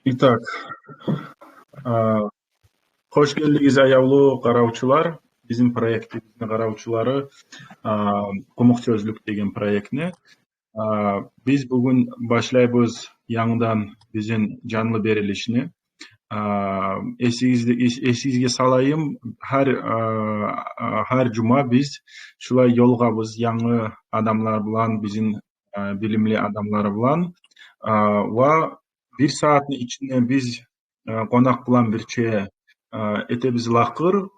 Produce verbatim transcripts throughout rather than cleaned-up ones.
Итак, а, хош гелдигиз, аявлу къаравчулар. Бизин проектибизни къаравчулары, а, «Къумукъ сёзлюк» деген проектни. А, биз бугюн башлайбыз янгыдан бизин жанлы берилишни. А, эсигизде-, эс-, эсигизге салайым, гьар, а, а, гьар жума биз шулай ёлугъабыз янгы адамлар булан, бизин, а, билимли адамлар булан. А, ва бир сагьатны ичинде биз, э, къонакъ булан бирче, э, этебиз лакъыр,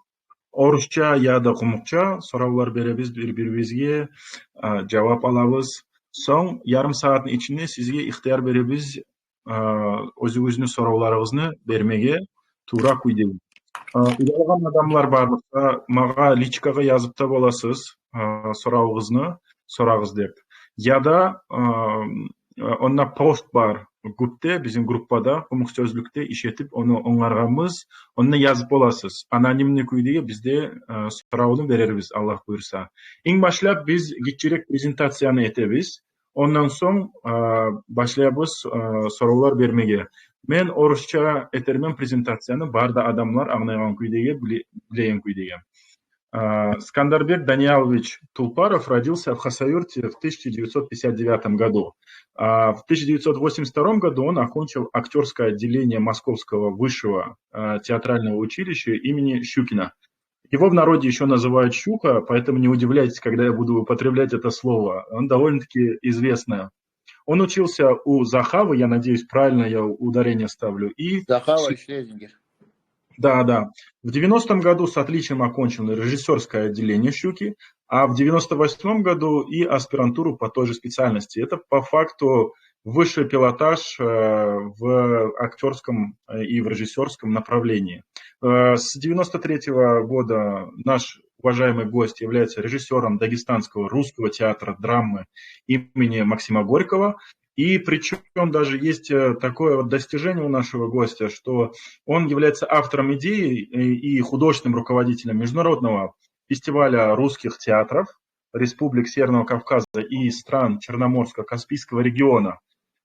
орусча яда къумукъча соравлар беребиз бир-бирибизге, э, жавап алабыз. Сонг ярым сагьатны ичинде сизге ихтияр беребиз, э, оьзюгюзню соравларыгъызны бермеге тувра кюйде. Э, уялагъан адамлар барлыкъса, магъа личкагъа язып да боласыз, э, соравугъузну сорагъыз деп. Яда, э, э, онда пост бар, гюпде, бизин группада, «Къумукъ сёзлюкде» иш этип, ону онгаргъанбыз, онда язып боласыз. Анонимный кюйде бизде, э, соравну берербиз, Аллагь буюрса. Инг башлап биз гиччирек презентацияны этебиз. Ондан сонг, э, башлайбыз, э, соравлар бермеге. Мен орусча этермен презентацияны, бары да адамлар англайгъан кюйде, биле-, билеген кюйде. А, Скандарбек Даниялович Тулпаров родился в Хасавюрте в тысяча девятьсот пятьдесят девятом году. А в тысяча девятьсот восемьдесят втором году он окончил актёрское отделение Московского высшего, а, театрального училища имени Щукина. Его в народе ещё называют Щука, поэтому не удивляйтесь, когда я буду употреблять это слово. Он довольно-таки известное. Он учился у Захавы, я надеюсь, правильно я ударение ставлю, и Захава и Шлезингер. Да, да. В девяностом году с отличием окончил режиссёрское отделение «Щуки», а в девяносто восьмом году и аспирантуру по той же специальности. Это по факту высший пилотаж, э, в актёрском, э, и в режиссёрском направлении. Э, с девяносто третьего года наш уважаемый гость является режиссёром Дагестанского русского театра драмы имени Максима Горького. И причём даже есть, э, такое вот достижение у нашего гостя, что он является автором идеи, э, и художественным руководителем международного фестиваля русских театров республик Северного Кавказа и стран Черноморско-Каспийского региона.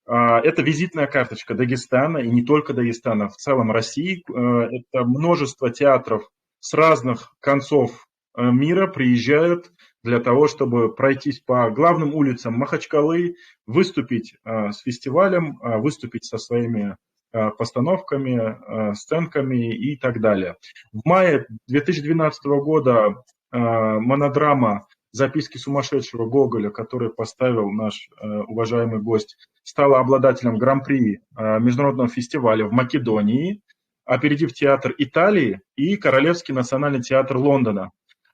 А, это визитная карточка Дагестана, и не только Дагестана, в целом России. Э, это множество театров с разных концов, э, мира приезжают для того, чтобы пройтись по главным улицам Махачкалы, выступить, э, с фестивалем, э, выступить со своими, э, постановками, э, сценками и так далее. В мае две тысячи двенадцатого года, э, монодрама «Записки сумасшедшего Гоголя», которую поставил наш, э, уважаемый гость, стала обладателем гран-при, э, международного фестиваля в Македонии, опередив театр Италии и Королевский национальный театр Лондона.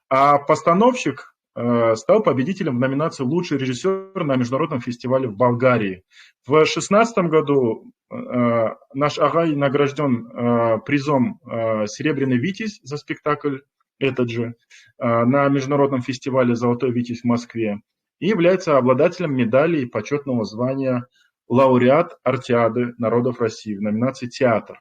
А постановщик, э, стал победителем в номинации «Лучший режиссёр на международном фестивале в Болгарии». В шестнадцатом году, э, наш агъай награждён, э, призом, э, «Серебряный витязь» за спектакль этот же, э, на международном фестивале «Золотой витязь» в Москве и является обладателем медали и почётного звания «Лауреат Артиады народов России» в номинации «Театр».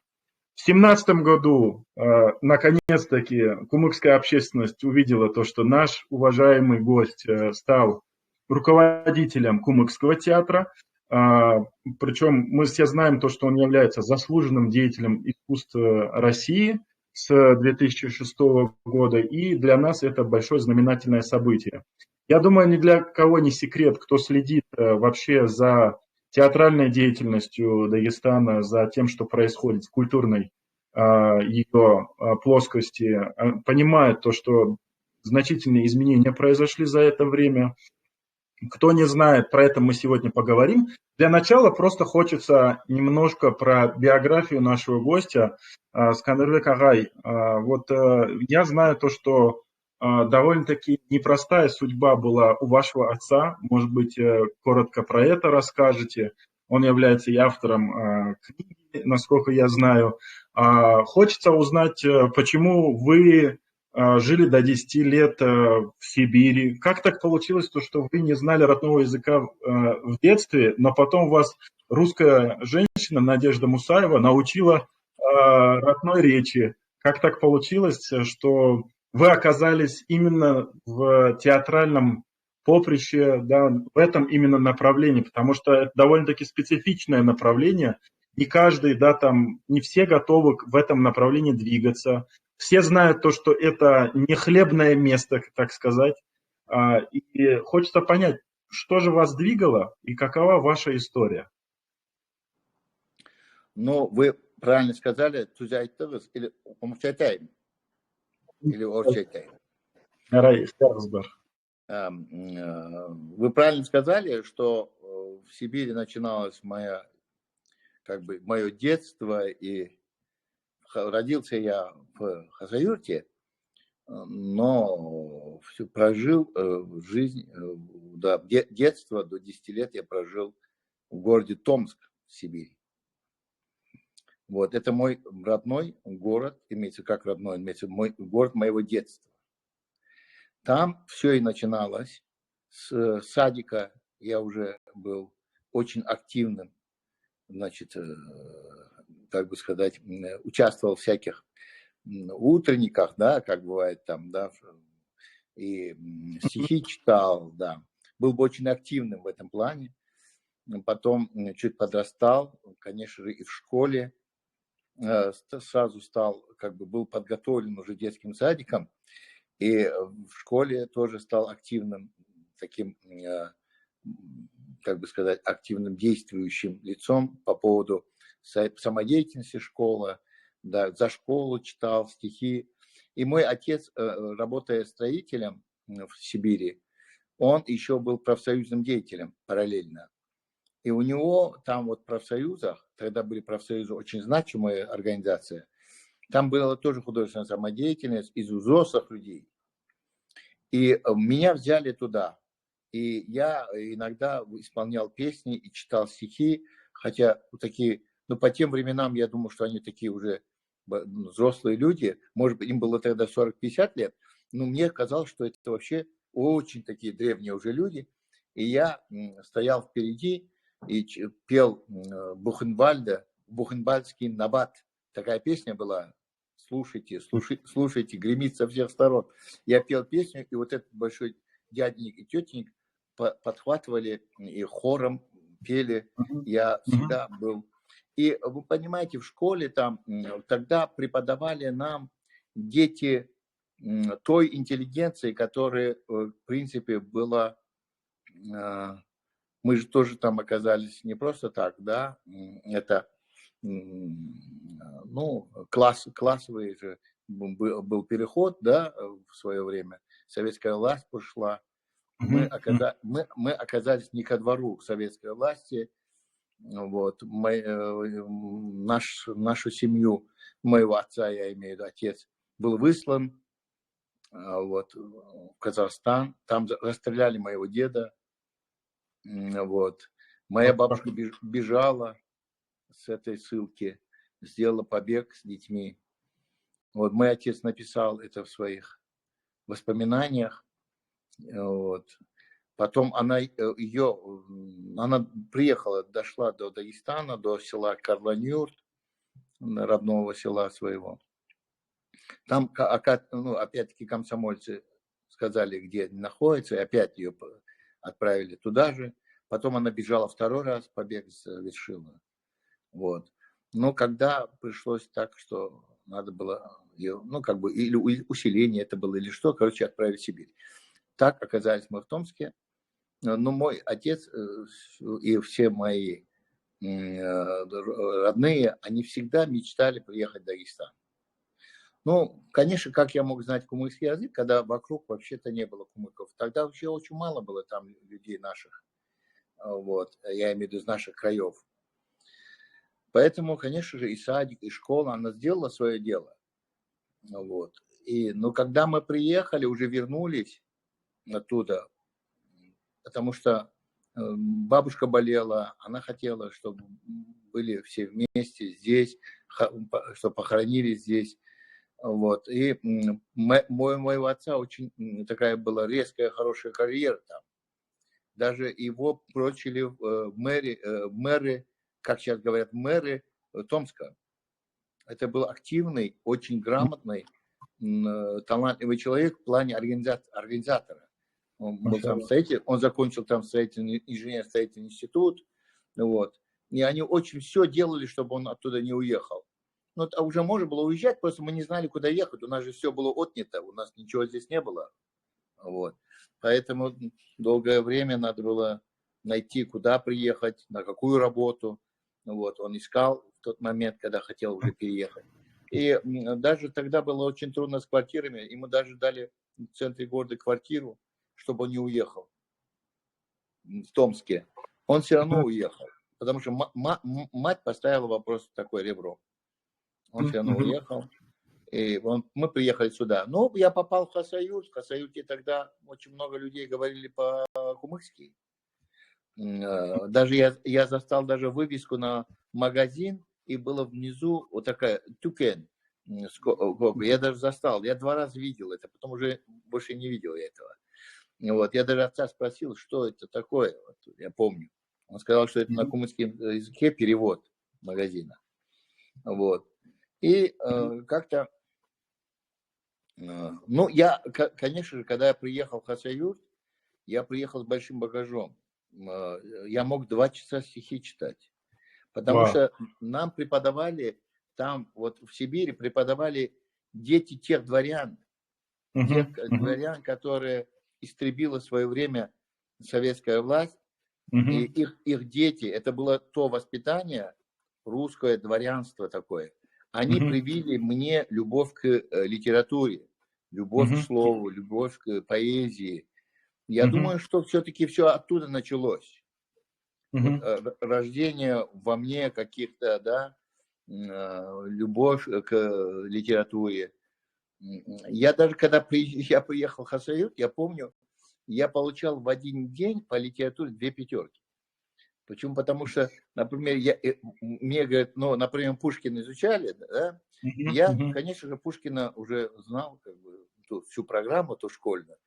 В семнадцатом году, э, наконец-таки кумыкская общественность увидела то, что наш уважаемый гость, э, стал руководителем Кумыкского театра. А, причём мы все знаем то, что он является заслуженным деятелем искусства России с две тысячи шестого года, и для нас это большое знаменательное событие. Я думаю, ни для кого не секрет, кто следит, э, вообще за театральной деятельностью Дагестана, за тем, что происходит в культурной, а, её, а, плоскости, а, понимает то, что значительные изменения произошли за это время. Кто не знает, про это мы сегодня поговорим. Для начала просто хочется немножко про биографию нашего гостя, а, Скандарбек агъай. А, вот, э, я знаю то, что, а, довольно-таки непростая судьба была у вашего отца. Может быть, э, коротко про это расскажете. Он является и автором, а, книги, насколько я знаю. А, хочется узнать, э, почему вы, а, жили до десяти лет, э, в Сибири. Как так получилось, то, что вы не знали родного языка, э, в детстве, но потом вас русская женщина Надежда Мусаева научила, э, родной речи? Как так получилось, э, что вы оказались именно в театральном поприще, да, в этом именно направлении? Потому что это довольно-таки специфичное направление, не каждый, да, там, не все готовы к- в этом направлении двигаться. Все знают то, что это не хлебное место, так сказать. А, и хочется понять, что же вас двигало и какова ваша история? Ну, вы правильно сказали, тюз айтдыгъыз, или къумукъча айтайым, или орусча айтайым. Ярай, истеригиз бар. Эм, э, Вы правильно сказали, что э, в Сибири начиналась моя, как бы, мое детство, и ха- родился я в Хасавюрте, э, но всю прожил э, жизнь, э, да, де- детство до десяти лет я прожил в городе Томск в Сибири. Вот, это мой родной город, имеется как родной, имеется мой город моего детства. Там все и начиналось. С э, садика я уже был очень активным, значит, э, как бы сказать, м, э, участвовал в всяких м, утренниках, да, как бывает там, да, и м, стихи читал, да. Был бы очень активным в этом плане. М, Потом м, чуть подрастал, конечно же, и в школе э, ст- сразу стал, как бы был подготовлен уже детским садиком, и э, в школе тоже стал активным таким, э, м, как бы сказать, активным действующим лицом по поводу са- самодеятельности школы, да, за школу читал стихи. И мой отец, э, работая строителем м, в Сибири, он еще был профсоюзным деятелем параллельно. И у него там вот в профсоюзах, тогда были профсоюзы, очень значимая организация, там была тоже художественная самодеятельность из взрослых людей. И э, меня взяли туда. И я иногда исполнял песни и читал стихи, хотя вот такие, ну, по тем временам я думал, что они такие уже б- взрослые люди, может быть, им было тогда сорок-пятьдесят лет, но мне казалось, что это вообще очень такие древние уже люди. И я м, стоял впереди и ч- пел м, Бухенвальда, «Бухенвальдский набат». Такая песня была. Слушайте, слушай- слушайте, гремит со всех сторон. Я пел песню, и вот этот большой дяденька и тётенька по- подхватывали и хором пели. Мгм. Я Мгм. всегда был. И вы понимаете, в школе там м, тогда преподавали нам дети м, той интеллигенции, которая, э, в принципе, была э, мы же тоже там оказались не просто так, да, м, это, м, ну, класс, классовый же бу- бу- был переход, да, э, в свое время. Советская власть пришла. Мы, Мгм. оказа- мы, мы оказались не ко двору советской власти. Вот. Мы, э, м, наш, нашу семью, моего отца, я имею в виду, отец, был выслан а, вот, в Казахстан. Там за- расстреляли моего деда. М, Вот. Моя бабушка беж- бежала с этой ссылки, сделала побег с детьми. Вот мой отец написал это в своих воспоминаниях. Э, Вот. Потом она, э, её, м, она приехала, дошла до Дагестана, до села Карланюрт, м, родного села своего. Там, ка- ока- ну, опять-таки, комсомольцы сказали, где они находятся, и опять её п- отправили туда же. Потом она бежала второй раз, побег совершила. Вот. Но когда пришлось так, что надо было её, ну, как бы, или у- усиление это было, или что, короче, отправили в Сибирь. Так оказались мы в Томске. Э, Но мой отец э, с- и все мои м, э, р- родные, они всегда мечтали приехать в Дагестан. Ну, конечно, как я мог знать кумыкский язык, когда вокруг вообще-то не было кумыков? Тогда вообще очень мало было там людей наших. А, Вот, я имею в виду из наших краев. Поэтому, конечно же, и садик, и школа, она сделала свое дело. Вот. И, ну, когда мы приехали, уже вернулись оттуда, потому что э, бабушка болела, она хотела, чтобы были все вместе здесь, чтобы похоронили здесь. Вот. И м, мой, моего отца очень м, такая была резкая, хорошая карьера там. Даже его прочили в э, мэре, э, мэры, как сейчас говорят, мэры э, Томска. Это был активный, очень грамотный, м, э, талантливый человек в плане организа- организатора. Он был там строитель, он закончил там строительный, инженер-строительный институт. Вот. И они очень всё делали, чтобы он оттуда не уехал. Ну, а уже можно было уезжать, просто мы не знали, куда ехать. У нас же всё было отнято, у нас ничего здесь не было. Вот. Поэтому долгое время надо было найти, куда приехать, на какую работу. Вот. Он искал в тот момент, когда хотел уже переехать. И, м, даже тогда было очень трудно с квартирами. Ему даже дали в центре города квартиру, чтобы он не уехал, м, в Томске. Он всё равно уехал, потому что ма-, ма-, м-, мать поставила вопрос такой ребром. Он всё равно уехал. И он, мы приехали сюда. Ну, я попал в Хасавюрт. В Хасавюрте тогда очень много людей говорили по-кумыкски. М, э, даже я, я застал даже вывеску на магазин, и было внизу вот такая тюкен. М, ско-, э, го-, я даже застал. Я два раза видел это, потом уже больше не видел этого. Вот, я даже отца спросил, что это такое. Вот, я помню. Он сказал, что это на кумыкском языке перевод магазина. Вот. И, э, как-то, э, ну, я, ко-, конечно же, когда я приехал в Хасавюрт, я приехал с большим багажом. М, э, я мог два часа стихи читать. Потому что нам преподавали, там вот в Сибири преподавали дети тех дворян, тех, э, дворян, которые истребила в своё время советская власть, и их, их дети, это было то воспитание, русское дворянство такое, они привили мне любовь к, э, литературе, любовь к слову, любовь к поэзии. Я думаю, что всё-таки всё оттуда началось. Вот, э, р-, рождение во мне каких-то, да, м, э, любовь к литературе. М, я даже когда приезж-, я приехал в Хасавюрт, я помню, я получал в один день по литературе две пятёрки. Почему? Потому что, например, я, э, м, мне говорят, ну, например, Пушкина изучали, да? Я, конечно же, Пушкина уже знал, как бы, ту, всю программу, ту школьную.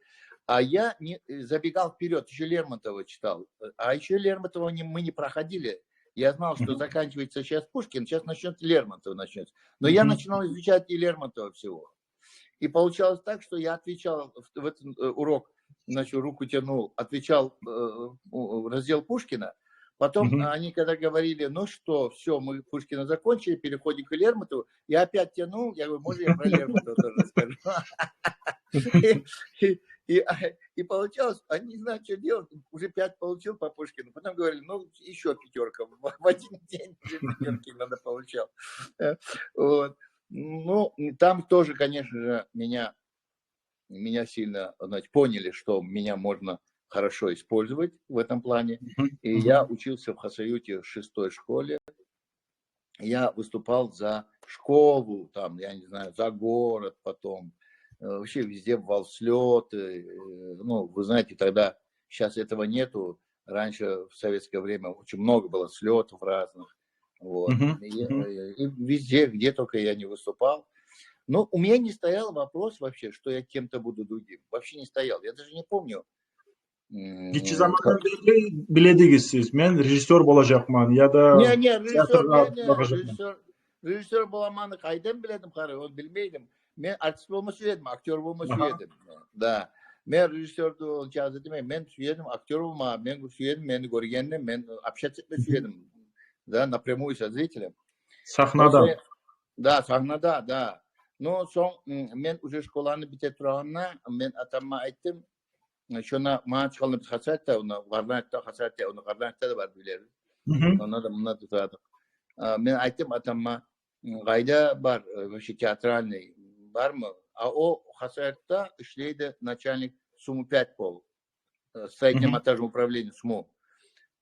А я не, э, забегал вперёд, ещё Лермонтова читал. Э, а ещё Лермонтова не, мы не проходили. Я знал, что заканчивается сейчас Пушкин, сейчас начнёт Лермонтов начнётся. Но я начинал изучать и Лермонтова всего. И получалось так, что я отвечал в, в этот, э, урок, значит, руку тянул, отвечал, э, у, раздел Пушкина. Потом, а, они когда говорили: «Ну что, всё, мы Пушкина закончили, переходим к Лермонтову», я опять тянул, я говорю: «Можно я про Лермонтова тоже расскажу?» И, и, и, а, и получалось, они не знают, что делать, уже пять получил по Пушкину, потом говорили: «Ну, ещё пятёрка», в, в один день две пятёрки надо получал. Э, вот. Ну, там тоже, конечно же, меня, меня сильно, значит, поняли, что меня можно хорошо использовать в этом плане. И я учился в Хасавюрте в шестой школе. Я выступал за школу, там, я не знаю, за город потом. Э, вообще везде бывал, слёты. Э, ну, вы знаете, тогда, сейчас этого нету. Раньше, в советское время, очень много было слётов разных. Вот. И, э, и везде, где только я не выступал. Но у меня не стоял вопрос вообще, что я кем-то буду другим. Вообще не стоял. Я даже не помню. М, гиччи замандан берли биле эдигиз сиз: «Мен режиссёр болажакъман» яда «Не, не, режиссёр, театргъа не, не, баражакъман». Режиссёр, режиссёр боламанны къайдан биле эдим, къара, ону билмей эдим. Мен артист болма сюе эдим, актёр болма сюе эдим. Да. Мен режиссёрду онча аз этмей, мен сюе эдим актёр болма, мен сюе эдим, мени гёргенде мен общаться этме сюе эдим. Да, напрямую со зрителем. Сахнада. Просто, да, сахнада, да. Но сонг, м, мен уже школаны бите турагъанда, мен атама айтдым, шонда магъа чыгъалла биз Хасавюртда, онда Къарданакъда, Хасавюртда, онда Къарданакъда да бар билер. Онда да, мунда да турадыкъ. А, мен айтдым атама: «Къайда бар, э, вообще театральный, бармы?» А о Хасавюртда ишлей эди начальник СМУ пять пол, э, строительно-монтажное управление СМУ.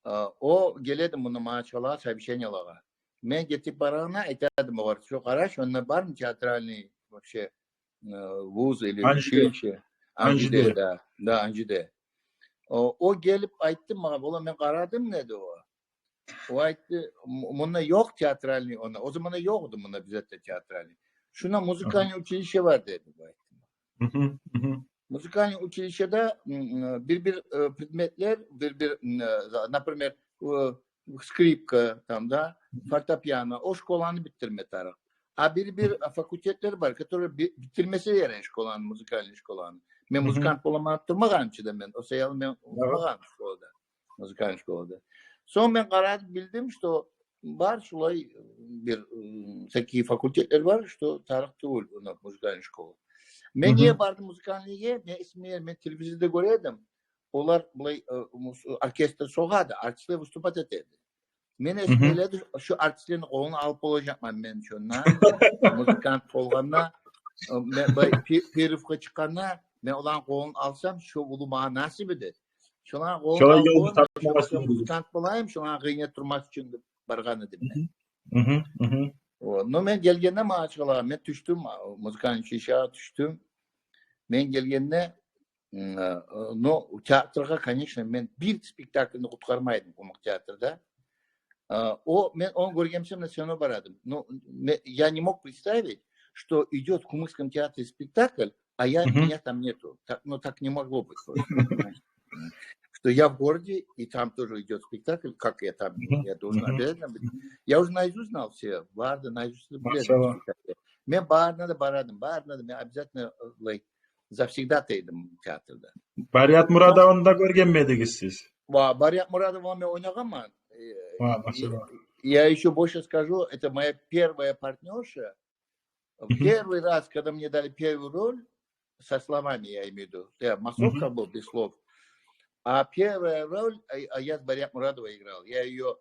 А, о геле эди мунда магъа чыгъалагъа, совещаниелагъа. Мен гетип барагъанда айта эдим огъар: «Шо, къара, шонда бармы театральный вообще, э, вуз или училище?» Анжиде. Анжиде, да. Да, Анжиде. О, о гелип айтды магъа: «Бола, мен къарадым», — деди о. О айтды: «М-, мунда ёкъ театральный онда». О заманда ёкъ эди мунда бизде театральный. «Шунда музыкальный училище бар», — деди о, айтды. Музыкальный училищеде, м, бир-бир, э, предметлер, бир-бир, м, э, за-, например, э, скрипка, там, да, фортепиано, о школаны битдирме тарыкъ. А бир-бир, а, факультетлер бар, которые би-, битдирмесе ярай школаны, музыкальный школаны. Мен музыкант боламан деп турмагъанман чы да мен, о саялы мен охумагъанман школада, музыкальный школада. Сонг мен къарадым, билдим, что бар шулай бир, м, такие факультетлер бар, что тарыкъ тюгюл, ну, музыкальный школа. Мен не бардым музыкальныйге, мен эсиме, мен телевизорда гёре эдим. Олар булай, э, мус-, оркестр согъады, артистлер выступать эте эди. Мен эсиме геледи, шу артистлени къолуна алып болажакъман мен шонда. Музыкант болгъанда, э, мен булай пе-, перерывгъа чыкъгъанда, мен оланы къолун алсам, шу уллу магъа насип эди. Шоланы къолун алып, музыкант болайым, шоланы къыйнап турмас учун деп баргъан эдим мен. Вот. Но мен гелгенде, машаллагь, мен тюшдюм, а, музыкальный училищеге тюшдюм. Мен гелгенде, м, э, но театргъа, конечно, мен бир спектакльни къутгъармай эдим къумукъ театрда. Э, о, мен ону гёргенче мен сценагъа бара эдим. Но ме-, я не мог представить, что идёт в Кумыкском театре спектакль, а я, меня там нету. Так, ну, так не могло быть просто, понимаешь? Что я в городе, и там тоже идёт спектакль, как я там, я должен обязательно быть. Я уже наизусть знал все, бары да наизусть биле эдим спектакль. Мен барына да бара эдим, барына да, мен обязательно, э, like, завсегдатай эдим театрда. Барият Мурадованы да гёргенмидигиз сиз? Ва, Барият Мурадованы мен ойнагъанман. Э, я ещё больше скажу, это моя первая партнёрша. Первый раз, когда мне дали первую роль, со словами, я имею в виду, я массовка был, без слов. А первая роль, а, а я с Барият Мурадовой играл. Я её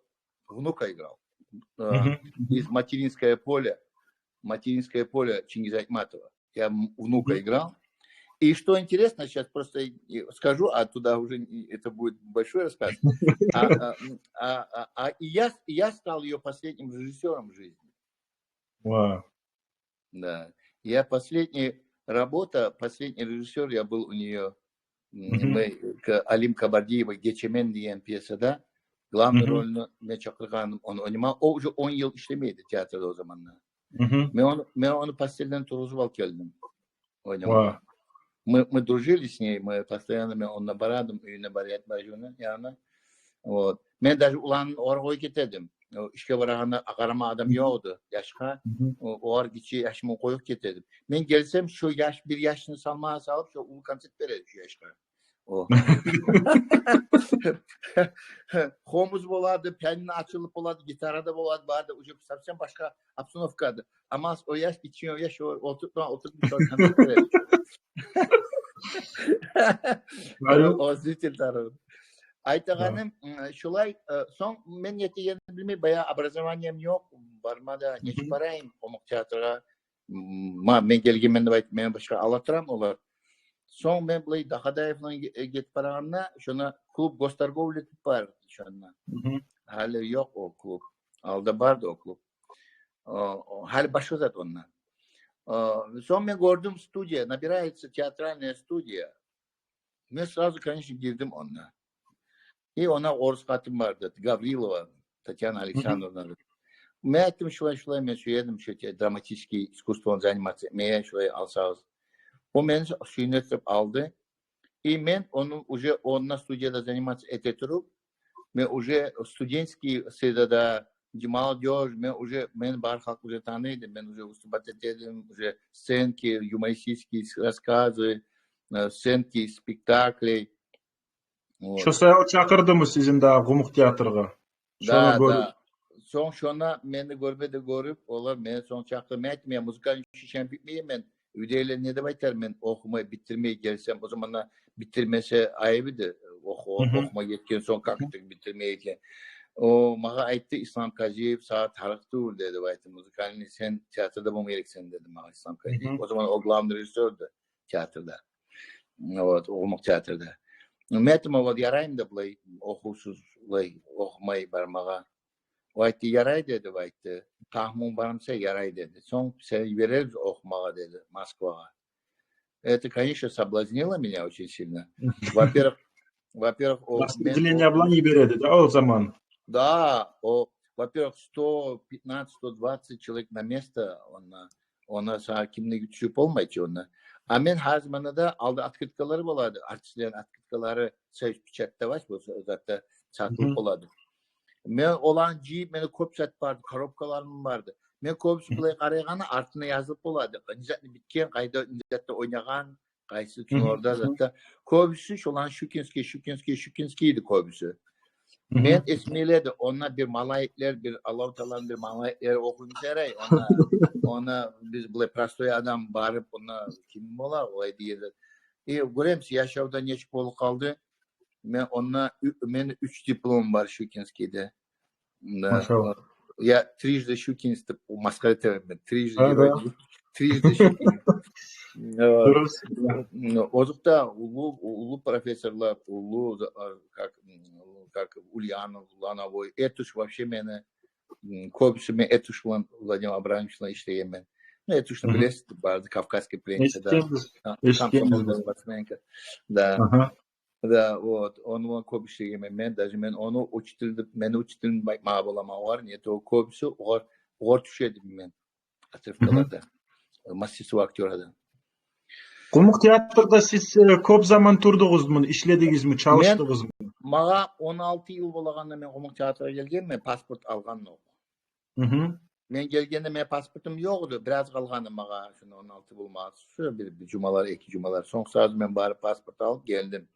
внука играл. Э, из «Материнское поле». «Материнское поле» Чингиза Айтматова. Я м-, внука играл. И что интересно, сейчас просто и скажу, а туда уже и это будет большой рассказ. А, а, м, а, а, а, и я, и я стал её последним режиссёром в жизни. Вау. Да. Я последняя работа, последний режиссёр, я был у неё. М, мы к-, Алим Кабардиева «Гечемен» деген пьесада главный рольну мен чакъыргъаным, ону ойнама. О уже он йыл ишлемей эди театрда о заманда. Мен ону, мен ону постельден тургъузуп алып гелдим ойнамагъа. Мы, мы дружили с ней, мы постоянно, мен онда бара эдим, уьюне, Барият бажини янына. Вот. Мен даже уланны огъар къоюп гете эдим. О ишге барагъанда къарама адам ёкъ эди яшгъа. О, огъар гиччи яшымны къоюп гете эдим. Мен гелсем, шо яш, бир яшны салмагъа салып, шо уллу концерт бере эди шо яшгъа. О. Хомуз болады, пианино ачылып болады, гитара да болады, бары да уже совсем башгъа обстановка эди. Амма о яш, гиччи о яш, о, олтуруп, олтуруп, шо концерт бере эди. О зритель тарапы. Айтагъаным, м, шулай, э, сонг мен не этегенни билмей, баягъы образованием ёкъ, барма да, нечик барайым къумукъ театргъа, м, ма, мен гелгенмен деп айтып, мени башгъа ала турам олар. Сонг мен булай Дахадаевланы ге-, э, гетип барагъанда, шонда клуб госторговли деп бар эди шонда. Гьали ёкъ о клуб. Алда бар эди о клуб. О, о, гьали башгъа зат онда. О, сонг мен гёрдюм студия, набирается театральная студия. Мен сразу, конечно, гирдим онда. И онда орус къатын бар эди, Гаврилова Татьяна Александровна. Мен айтдым, шулай, шулай, мен сюе эдим шо те-, драматический искусствону заниматься этмеге, шулай алсагъыз. О мени сююндюрюп алды. И мен ону уже онда студияда заниматься эте туруп, мен уже студенческий средада, молодёжь, мен уже, мени бар халкъ уже таный эди, мен уже выступать эте эдим, уже сценки, юмористические рассказы, э, сценки из спектаклей. Вот. Шо саялы чакъырдымы сизин дагъы къумукъ театргъа? Да, да. Сонг шонда мени гёрме де гёрюп, олар мени сонг чакъырды. Мен айтдым, я музыкальный училищени битмегенмен, уьйдегилер не деп айтар, мен охумай, битдирмей гелсем, о заманда битдирмесе айып эди, оху-, охумай гетген сонг, как так битдирмей экен. О магъа айтды, Ислам Казиев, сагъа тарыкъ тюгюл деди, айтды, музыкальный, сен театрда болма герексен деди магъа Ислам Казиев. О заман о главный режиссёр эди театрда. Вот, къумукъ театрда. Мен айтдым, вот яраймы да булай охувсуз, булай охумай бармагъа. О айтды, ярай деди, айтды. Пагьмунг бармы буса, ярай деди. Сонг сени йиберербиз охумагъа деди, Москвагъа. Это, конечно, соблазнило меня очень сильно. Во-первых, во-первых, о, распределение булан йибере эди да о заман. Да, о, во-первых, сто пятнадцать, сто двадцать человек на место, онда, онда сагъа кимни де тюшюрюп болмай чы онда. А мен гьар заманда да алда открыткалар бола эди, артистлени открыткалары, Союзпечатьда бар, бу затда сатылып бола эди. Мен оланы жыйып, мени кёп зат бар эди, коробкаларым бар эди. Мен кёбюсю булай къарайгъанда, артына язылып бола эди. Не затны битген, къайда, не затда ойнагъан, къайсы киноларда, затда. Кёбюсю шоланы Щукинский, Щукинский, Щукинский эди кёбюсю. Мен эсимде де, онда бир малайиклер, бир Аллагьу Тааланы бир малайиклери охуймуш ярай. Онда, онда биз булай простой адам барып, онда ким бола, олай дегенде. И гёремиз, яшавда нечик болуп къалды. Мен онда ю-, мени уьч диплом бар Щукинскийде. Да. Машалла. Я трижды щукинец деп масхара этемен мен. Трижды герой, трижды щукинец. Дурус. Озокъда, уллу, уллу профессорлар, уллу, а, как, м, как Ульянов, Лановой, Этуш вообще мени, м, кёбюсю, мен Этуш булан, Владимир Абрамович булан ишлегенмен. Ну, Этушну билесиз, барды Кавказский пленниктеги. Эшитгенбиз, эшитгенбиз. Комсомол спортсменка. Да. Аха. Да, вот, ону булан кёп ишлегенмен мен, даже мен ону учитель деп, мени учителим деп айтмагъа боламан огъар, не то кёбюсю огъар, огъар тюше эдим мен отрывкаларда. Мастерство актёра да. Къумукъ театрда сиз, э, кёп заман турдугъузму, ишледигизми, чалышдыгъызмы? Магъа он алты йыл болагъанда мен Къумукъ театргъа гелгенмен, паспорт алгъанокъ. Мен гелгенде мени паспортум ёкъ эди, бираз къалгъан эди магъа, шунда он алты болмагъа, шо бир, бир жумалар, эки жумалар. Сонг сразу мен барып паспорт алып гелдим.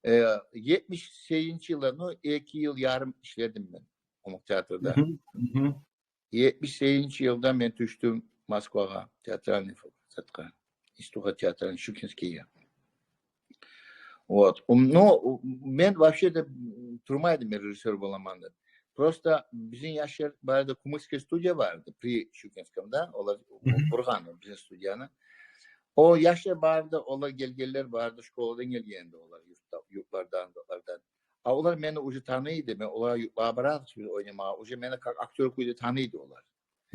Э, етмиш сегизинчи йылда, ну, эки йыл ярым ишледим мен Къумукъ театрда. Етмиш сегизинчи йылда мен тюшдюм Москвагъа, театральный факультетге, институтгъа театральный, Щукинскийге. Вот. Ум, ну, у, мен вообще де, м, турмай эдим мен режиссёр боламан деп. Просто бизин яшлар бар эди, кумыкская студия бар эди при Щукинском, да, олар къургъан бизин студияны. О яшлар бар эди, олар гелгенлер бар эди, школадан гелген эди олар, юртда, юртлардан, юртлардан. А олар мени уже таный эди, мен олагъа юртлагъа барабыз биз ойнамагъа, уже мени как актёр кюйде таный эди олар.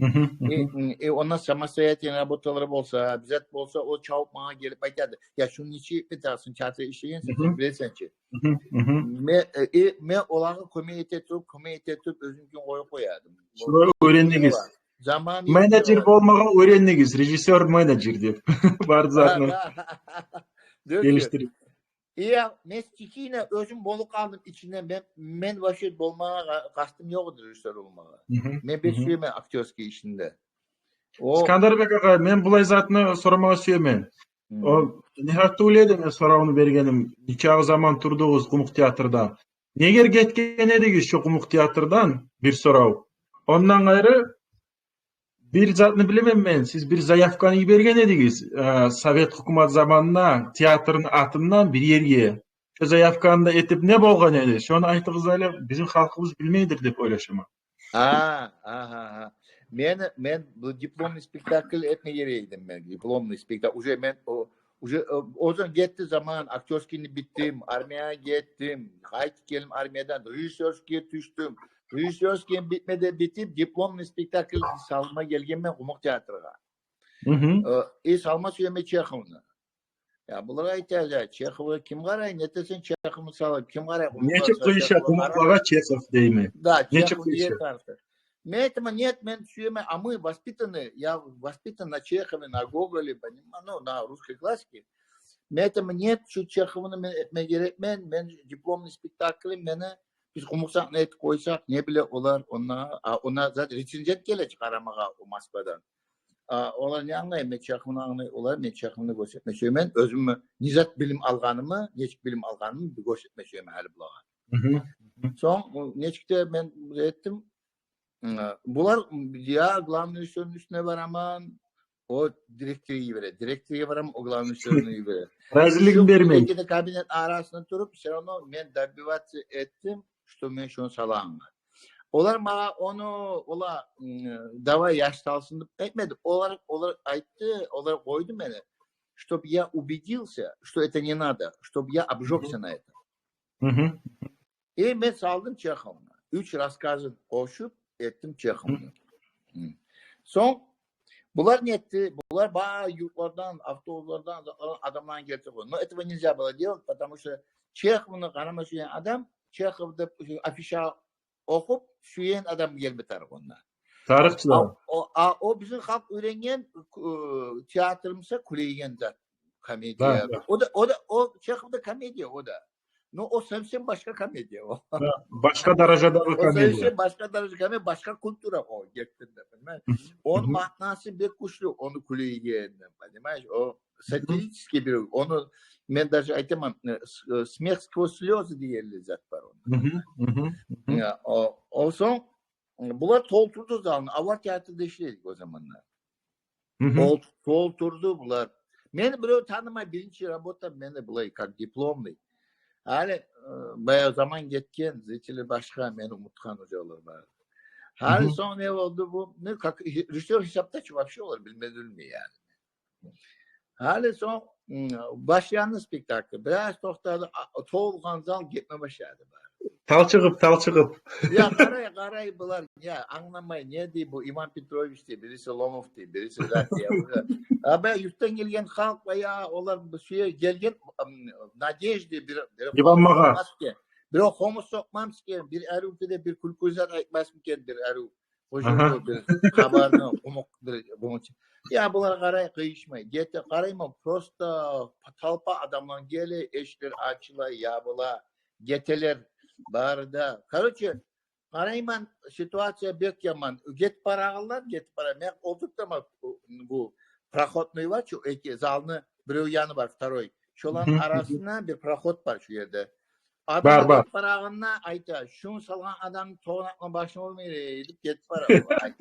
Э, э, ондан самостоятельно работалар болса, бир зат болса, о чабып магъа гелип айта эди: «Я, шуну нечик этесен, театрда ишлегенсен, сен билесен чи». Мен, э, э, мен олагъа кёмек эте туруп, кёмек эте туруп, оьзюмкин къоюп къоя эдим. Шолай оьрендигиз. Заман менеджер болмагъа оьрендигиз, режиссёр, менеджер деп. Бар затны гелишдирип. Я, мен стихийно оьзюм болуп къалдым ичинде. Мен, мен вообще болмагъа къа-, къастым ёкъ эди режиссёр болмагъа. Мен бек сюемен актёрский ишни де. О Искандарбек агъа, мен булай затны сорамагъа сюемен. О, не гьакъда ойлайдым мен соравну бергеним, нечакъы заман турдугъуз Къумукъ театрда? Негер гетген эдигиз шо Къумукъ театрдан, бир сорав. Ондан къайры, бир затны билемен мен, сиз бир заявканы йиберген эдигиз, э, совет гьукумат заманында театрны атындан бир ерге. Шо заявканы да этип не болгъан эди? Шону айтыгъыз гьали, бизин халкъыбыз билмейдир деп ойлашаман. А, агьа, агьа. Мен, мен бу дипломный спектакль этме герек эдим мен. Дипломный спектакль. Уже мен о, уже, э, озан гетди заман, актёрскийни битдим, армиягъа гетдим, къайтып гелдим армиядан, режиссёрский тюшдюм. Режиссёрский битмеде битип, дипломный спектакль салма гелгенмен Къумукъ театргъа. Э, и салма сюемен Чеховну. Я, булар айта: «Я, Чеховгъа ким къарай, нетесен Чеховну салып, ким къарай?» Нечик къыйыша къумукълагъа Чехов деймен. Да, нечик къыйыша? Мен айтаман: «Нет, мен сюемен, а мы воспитаны, я воспитан на Чехове, на Гоголе, понимаешь, ну, на русской классике». Мен айтаман: «Нет, шу Чеховну мен этме герекмен, мен дипломный спектакль, мени биз къумукъ сагьна этип къойсакъ, не биле олар онда, а, онда зат рецензент геле чи къарамагъа о Москвадан. А, олар не англай, мен Чеховну англай, олар, мен Чеховну гёрсетме сюемен, оьзюм не зат билим алгъанымны, нечик билим алгъанымны бир гёрсетме сюемен гьали булагъа». Сонг, о, нечик де мен этдим. М, булар, я главный режиссёрну уьстюне бараман, о директоргъа йибере, директоргъа бараман, о главный режиссёрну йибере. Разилигин бермей. Шу эки де кабинет арасында туруп, всё равно мен добиваться этдим, что мен шону саламан. Олар магъа ону, олар, м, давай, яш салсын деп айтмады. Олар, олар айтды, олар къойду мени, чтоб я убедился, что это не надо, чтоб я обжёгся на этом. И мен салдым Чеховну. Уьч рассказын къошуп этдим Чеховну. Сонг булар не этди? Булар бары юртлардан, автобуслардан, затлардан адамланы гелтирип къойду. Но этого нельзя было делать, потому что Чеховну къарама сюеген адам, Чехов деп афиша охуп сюеген адам гелме тарыкъ онда. Тарыкъ чы. А о, а о бизин халкъ уьйренген, э, театр буса кюлейген зат, комедия. О да, о да, о Чехов да комедия, о да. Ну, о совсем башгъа комедия о. Да, башгъа даражадагъы комедия. О совсем башгъа даража комедия, башгъа культура о, гертиден де, понимаешь? Ону маънасы бек гючлю, ону кюлейгени, понимаешь? О сатирический бир, ону мен даже айтаман, э, с-, э, смех сквозь слёзы деген зат бар онда. Я, о, о сонг, булар толтурду залны, авар театрда ишлей эдик о заманда. Ол толтурду булар. Мени бирев танымай, биринчи работа мени булай, как дипломный. Гьали, э, баягъы заман гетген, зрители башгъа, мени унутгъан уже олар бар. Гьали сонг не болду бу? Ну, как режиссёр гьисапда чы вообще олар билмей, билмей яни. Гьали сонг, м, башланды спектакль. Бираз токътады, а, толгъан зал гетме башлады. Талчыгъып, талчыгъып. Я, къарай, къарай булар, я, англамай, не дей бу Иван Петрович дей, бириси Ломов дей, бириси зат дей, я, бу зат. А бу юртдан гелген халкъ, я, олар бу сюе гелген, м, надежда бир, бир Иван магъа. Бир хомуз сокъмамы экен, бир арив де бир кюлкю зат айтмасмы экен, бир арив. О жер бир хабарны къумукъ, бир къумукъ. Я, булар къарай къыйышмай. Гете, къарайман, просто толпа адамлар геле, эшиклер ачыла, ябыла, гетелер бары да. Короче, къарайман, ситуация бек яман. Гетип барагъанлар, гетип бара. Мен олтуртаман бу, бу проходной бар чы, эки залны бирев яны бар, второй. Шоланы арасында бир проход бар шу ерде. Адам гетип барагъанда айта: «Шуну салгъан адамны тогъанакъны башын урмай эди», — деп гетип бара.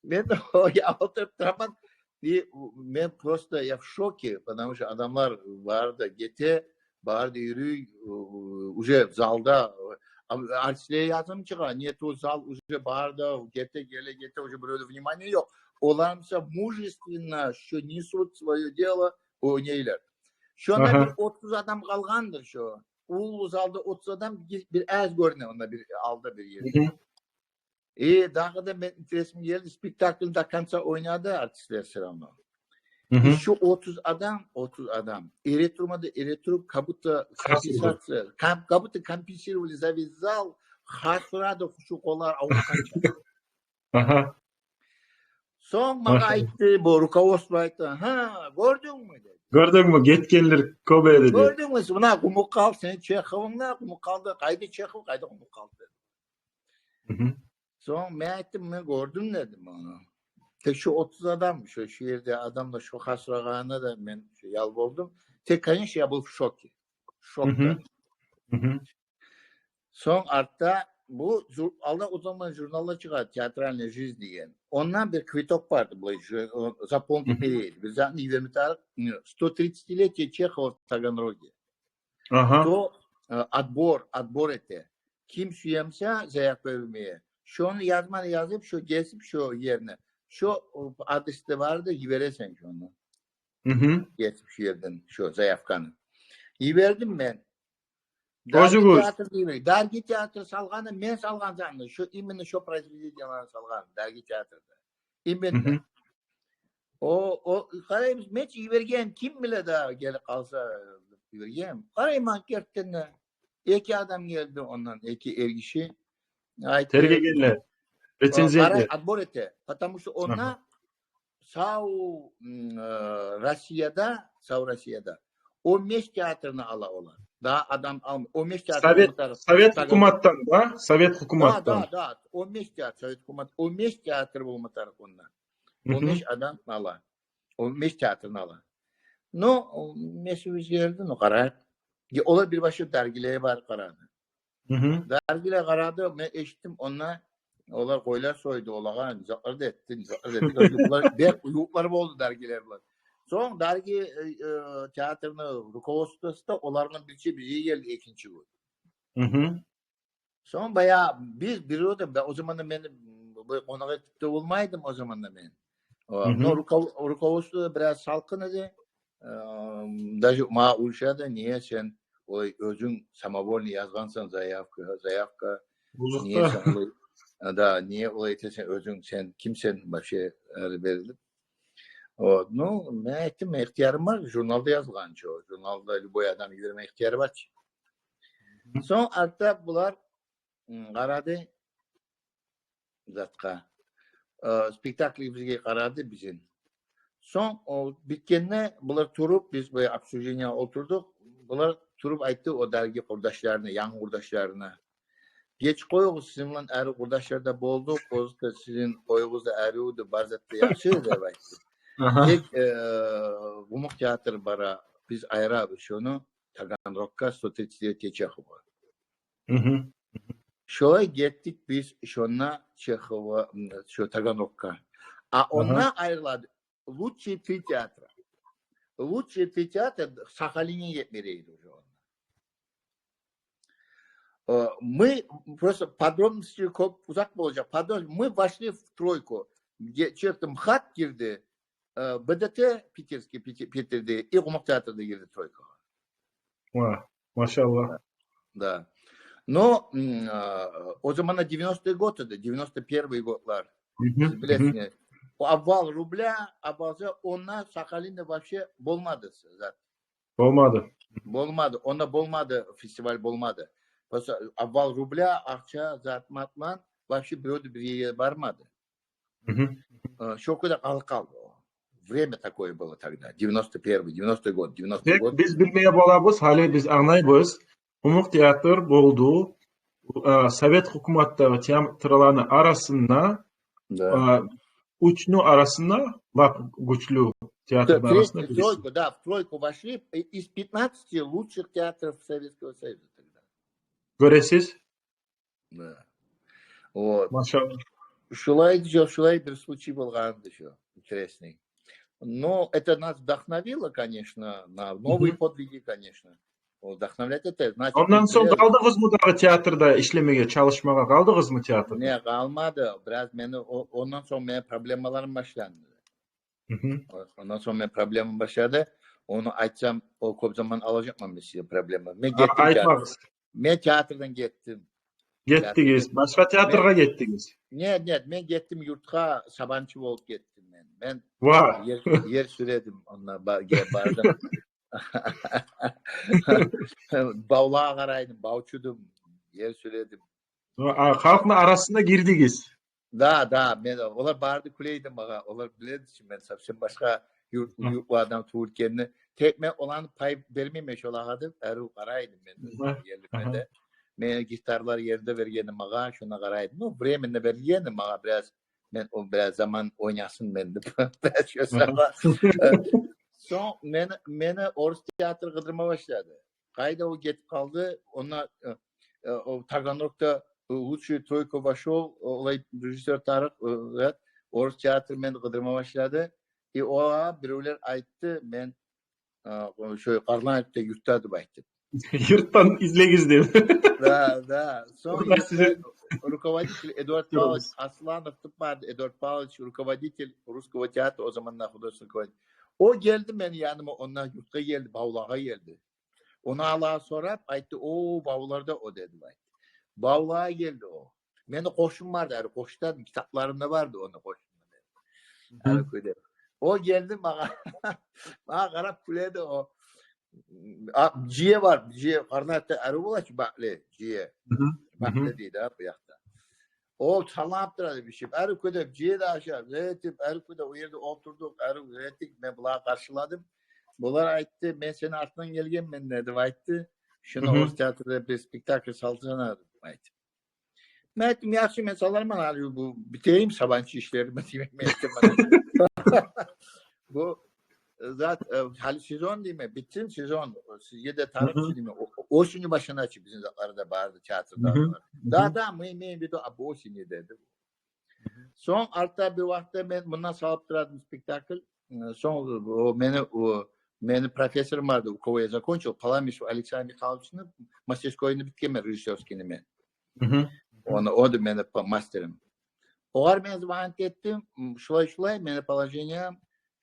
Мен о, я, олтуруп тураман. И мен просто, я в шоке, потому что адамлар бары да гете, бары да юрюй, уже залда, а, артистлер язым чыгъа, нету, зал уже бары да гете, геле, гете, уже биревде внимание ёкъ. Олар буса мужественно, что несут своё дело, ойнайлар. Шонда бир отуз адам къалгъандыр шо. Уллу залда отуз адам, бир, бир аз гёрюне онда, бир алда бир ерде. И дагъы да мен интересим гелди, спектакль до конца ойнады артистлер всё равно. И шо отуз адам, отуз адам эретурмады, эретуруп, как будто компенсация, как будто компенсировали за весь зал, хасрады, хушукъулар авургъанча. Сонг магъа айтды, бу руководство айтды: «Гьа, гёрдюнгмю?» — деди. «Гёрдюнгмю? Гетгенлер кёп эди», — деди. «Гёрдюнгмю? Муна къумукъ къалды, сени Чеховунг да къумукъ къалды, къайда Чехов, къайда къумукъ къалды?» — деди. Сонг мен айтдым: «Мен гёрдюм», — дедим ону. Тек шо отуз адам, шо, шо ерде адамлар шо хасрагъанына да мен шо ял болдум. Тек, конечно, я был в шоке. Шокда. Сонг артда бу жур-, алда о заман журналлар чыгъа, «Театральная жизнь» деген. Ондан бир квиток барды, булай, жу-, о, заполнить этме эди. Бир затны йиберме тарыкъ, сто тридцатилетие Чехова в Таганроге. То, э, отбор, отбор эте. Ким сюе буса заявка бермеге, шону язманы язып, шо гесип, шо ерни, шо, э, адресде барды, йибересен шону. Гесип шо ерден шо заявканы. Йибердим мен. Дарги театр дей, дарги театр салгъаны мен салгъан затны, шо, именно шо произведениелени салгъан дарги театрда. Именно. О, о, къарайбыз, мен чи йиберген, ким биле, да гелип къалса, йиберген. Къарайман, гертиден де, эки адам гелди ондан, эки эргиши. Айтды, тергегенлер, рецензентлер. Къарай, отбор эте. Потому что онда сав, м, э, Россияда, сав Россияда он беш театрны ала олар. Дагъы адам ал-, он беш театр. Совет, Совет гьукуматдан, да? Совет гьукуматдан. Да, да, да. Он беш театр, Совет гьукумат, он беш театр болма тарыкъ онда. Он беш адам ала. Он беш театрны ала. Ну, о, мен сюйсем гелди, ну, къарайыкъ. Олар бир башлап даргилеге барып къарады. Даргилеге къарады, мен эшитдим, онда олар къойлар сойду, олагъа затлар да этди, затлар да этди. Ювукълар, бек ювукълар болду даргилер булан. Сонг дарги, э, э, театрны руководствосу да оланы бирче бизге гелди экинчи гюн. Сонг баягъы биз бир оьзюм, о заманда мен бу къонакъ этип де болмай эдим о заманда мен. О, но руков-, руководство да бираз салкъын эди. Э, даже магъа урушады: «Неге сен олай оьзюнг самовольно язгъансан заявка, заявка? Неге сен олай, э, да, неге олай этесен оьзюнг, сен кимсен вообще?» — ари берилип. Вот, ну, мен айтдым, ихтиярым бар, журналда язылгъан чы, журналда любой адам йиберме ихтияры бар чы. Сонг артда булар м, къарады затгъа. Э, спектаклибизге къарады бизин. Сонг о битгенде булар туруп, биз бу обсуждение олтурдукъ. булар туруп айтды о дарги къурдашларына, янгы къурдашларына: «Геч къоюгъуз, сизин булан арив къурдашлар да болдукъ, просто сизин къоюгъуз да аривдю, бар зат да яхшы», — деп айтды. Тек, э, къумукъ театр бара, биз айырабыз шону Таганроггъа, сто тридцатилетие Чехова. Шолай гетдик биз шонда Чехова, м, шо Таганроггъа. А онда айрылады лучшие три театра. Лучшие три театра Сахалинге гетмеге эди уже онда. Э, мы просто подробности кёп, узакъ болажакъ. Подробно, мы вошли в тройку. Где, чё там, МХАТ гирди, э, БДТ питерский, Пите-, Питерде и къумукъ театр да гирди тройкагъа. Ва, машалла. Да. Но, м, а, о заманда девяностый год эди, девяносто первый годлар. Сиз билесиз. О обвал рубля, обвал за-, онда Сахалинде вообще болмады зат. Болмады. Болмады. Онда болмады, фестиваль болмады. Просто обвал рубля, акъча, зат-мат булан вообще бирев де бир ерге бармады. Э, шо кюйде къалып къалды о. Время такое было тогда. Девяносто первый, девяностый год, девяностый год. Биз билмеге болабыз, гьали биз англайбыз. Къумукъ театр болду. Э, совет гьукуматдагъы театрланы арасында, э, уьчню арасында, лап гючлю театрны арасында бириси. Тройку, да, в тройку вошли. Из пятнадцати лучших театров Советского Союза тогда. Гёресиз? Да. Вот. Машалла. Шулай, шулай бир случай болгъан эди шо, интересный. Но это нас вдохновило, конечно, на новые подвиги, конечно. О, вдохновлять это, значит, ондан сонг къалдыгъызмы дагъы театрда ишлемеге, чалышмагъа къалдыгъызмы театрда? Не, къалмады. Бираз мени о-, ондан сонг мени проблемаларым башланды. О-, ондан сонг мени проблемам башлады. Ону айтсам, о кёп заман алажакъман мен сизге проблема. Мен гетдим театрдан. Мен театрдан гетдим. Гетдигиз, башгъа театргъа гетдигиз? Нет, нет, мен гетдим юртгъа, сабанчы болуп гетдим мен. Мен ер, ер сюредим, онда ба-, ге-, бардым. Бавлагъа къарайдым, бавчудум, ер сюредим. А, халкъны арасына гирдигиз? Да, да, мен, олар бары да кюлей эди магъа, олар биле эди чи мен совсем башгъа юрт-, юртлу адам тюгюл экенни. Тек мен оланы пай бермеймен шолагъа деп, арив къарай эдим мен ерликме де. Мен гитаралар ерде берген эди магъа, шонда къарай эдим. Ну, временно берген эди магъа бираз, мен о бираз заман ойнасын мен деп, бираз шо сама. Э, сонг мени, мени орус театр къыдырма башлады. Къайда о гетип къалды, онда, э, э, о Таганрогда, э, лучшую тройку вошёл, олай режиссёр Тарыкъ, э, орус театр мени къыдырма башлады. И о биревлер айтды, мен, э, шо Къарланевде юртда деп айтды. Юртдан излегиз деп. Да, да. Сонг юртда руководитель Эдуард Павлович Асланов деп барды, Эдуард Павлович, руководитель Русского театра, о заманда художественный руководитель. О гелди мени яныма, онда юртгъа гелди, бавлагъа гелди. Ону алагъа сорап, айтды, о, бавларда о, деди, айтды. Бавлагъа гелди о. Мени къошум барды, ари къошда, китапларымда барды ону къошумда. Ари кюйде. О гелди магъа, магъа къарап кюледи о. А, жие бар, жие, Къарнатта ари бола чы, Бакъле, жие. Бакъле дейди, а, бу якъда. О салып турады бишип. Ари кюйде жие де ашап, этип, ари кюйде о ерде олтурдукъ, ари этдик, мен буланы къаршыладым. Булар айтды, мен сени артынгдан гелгенмен, деди, айтды. Шуну орус театрда бир спектакль салсана, деп айтды. Мен айтдым, яхшы, мен саларман, гьали бу битейим сабанчы ишлерими, деймен, мен айтдым. Бу зат, э, гьали сезон деймен, битсин сезон, сизге де танытчы деймен. О-, осенью башлана чы бизин затларда барды, театрда. Да, да, мы имеем в виду об осени, деди. Сонг артда бир вакътда мен мунда салып турадым спектакль. Э, сонг о мени, о мени профессорум барды, у кого я закончил, Паламишев Александр Михайловични мастерскойну битгенмен, режиссёрскийни мен. Ону, о да мени по-, мастерим. Огъар мен звонить этдим, м, шулай-шулай, мени положением,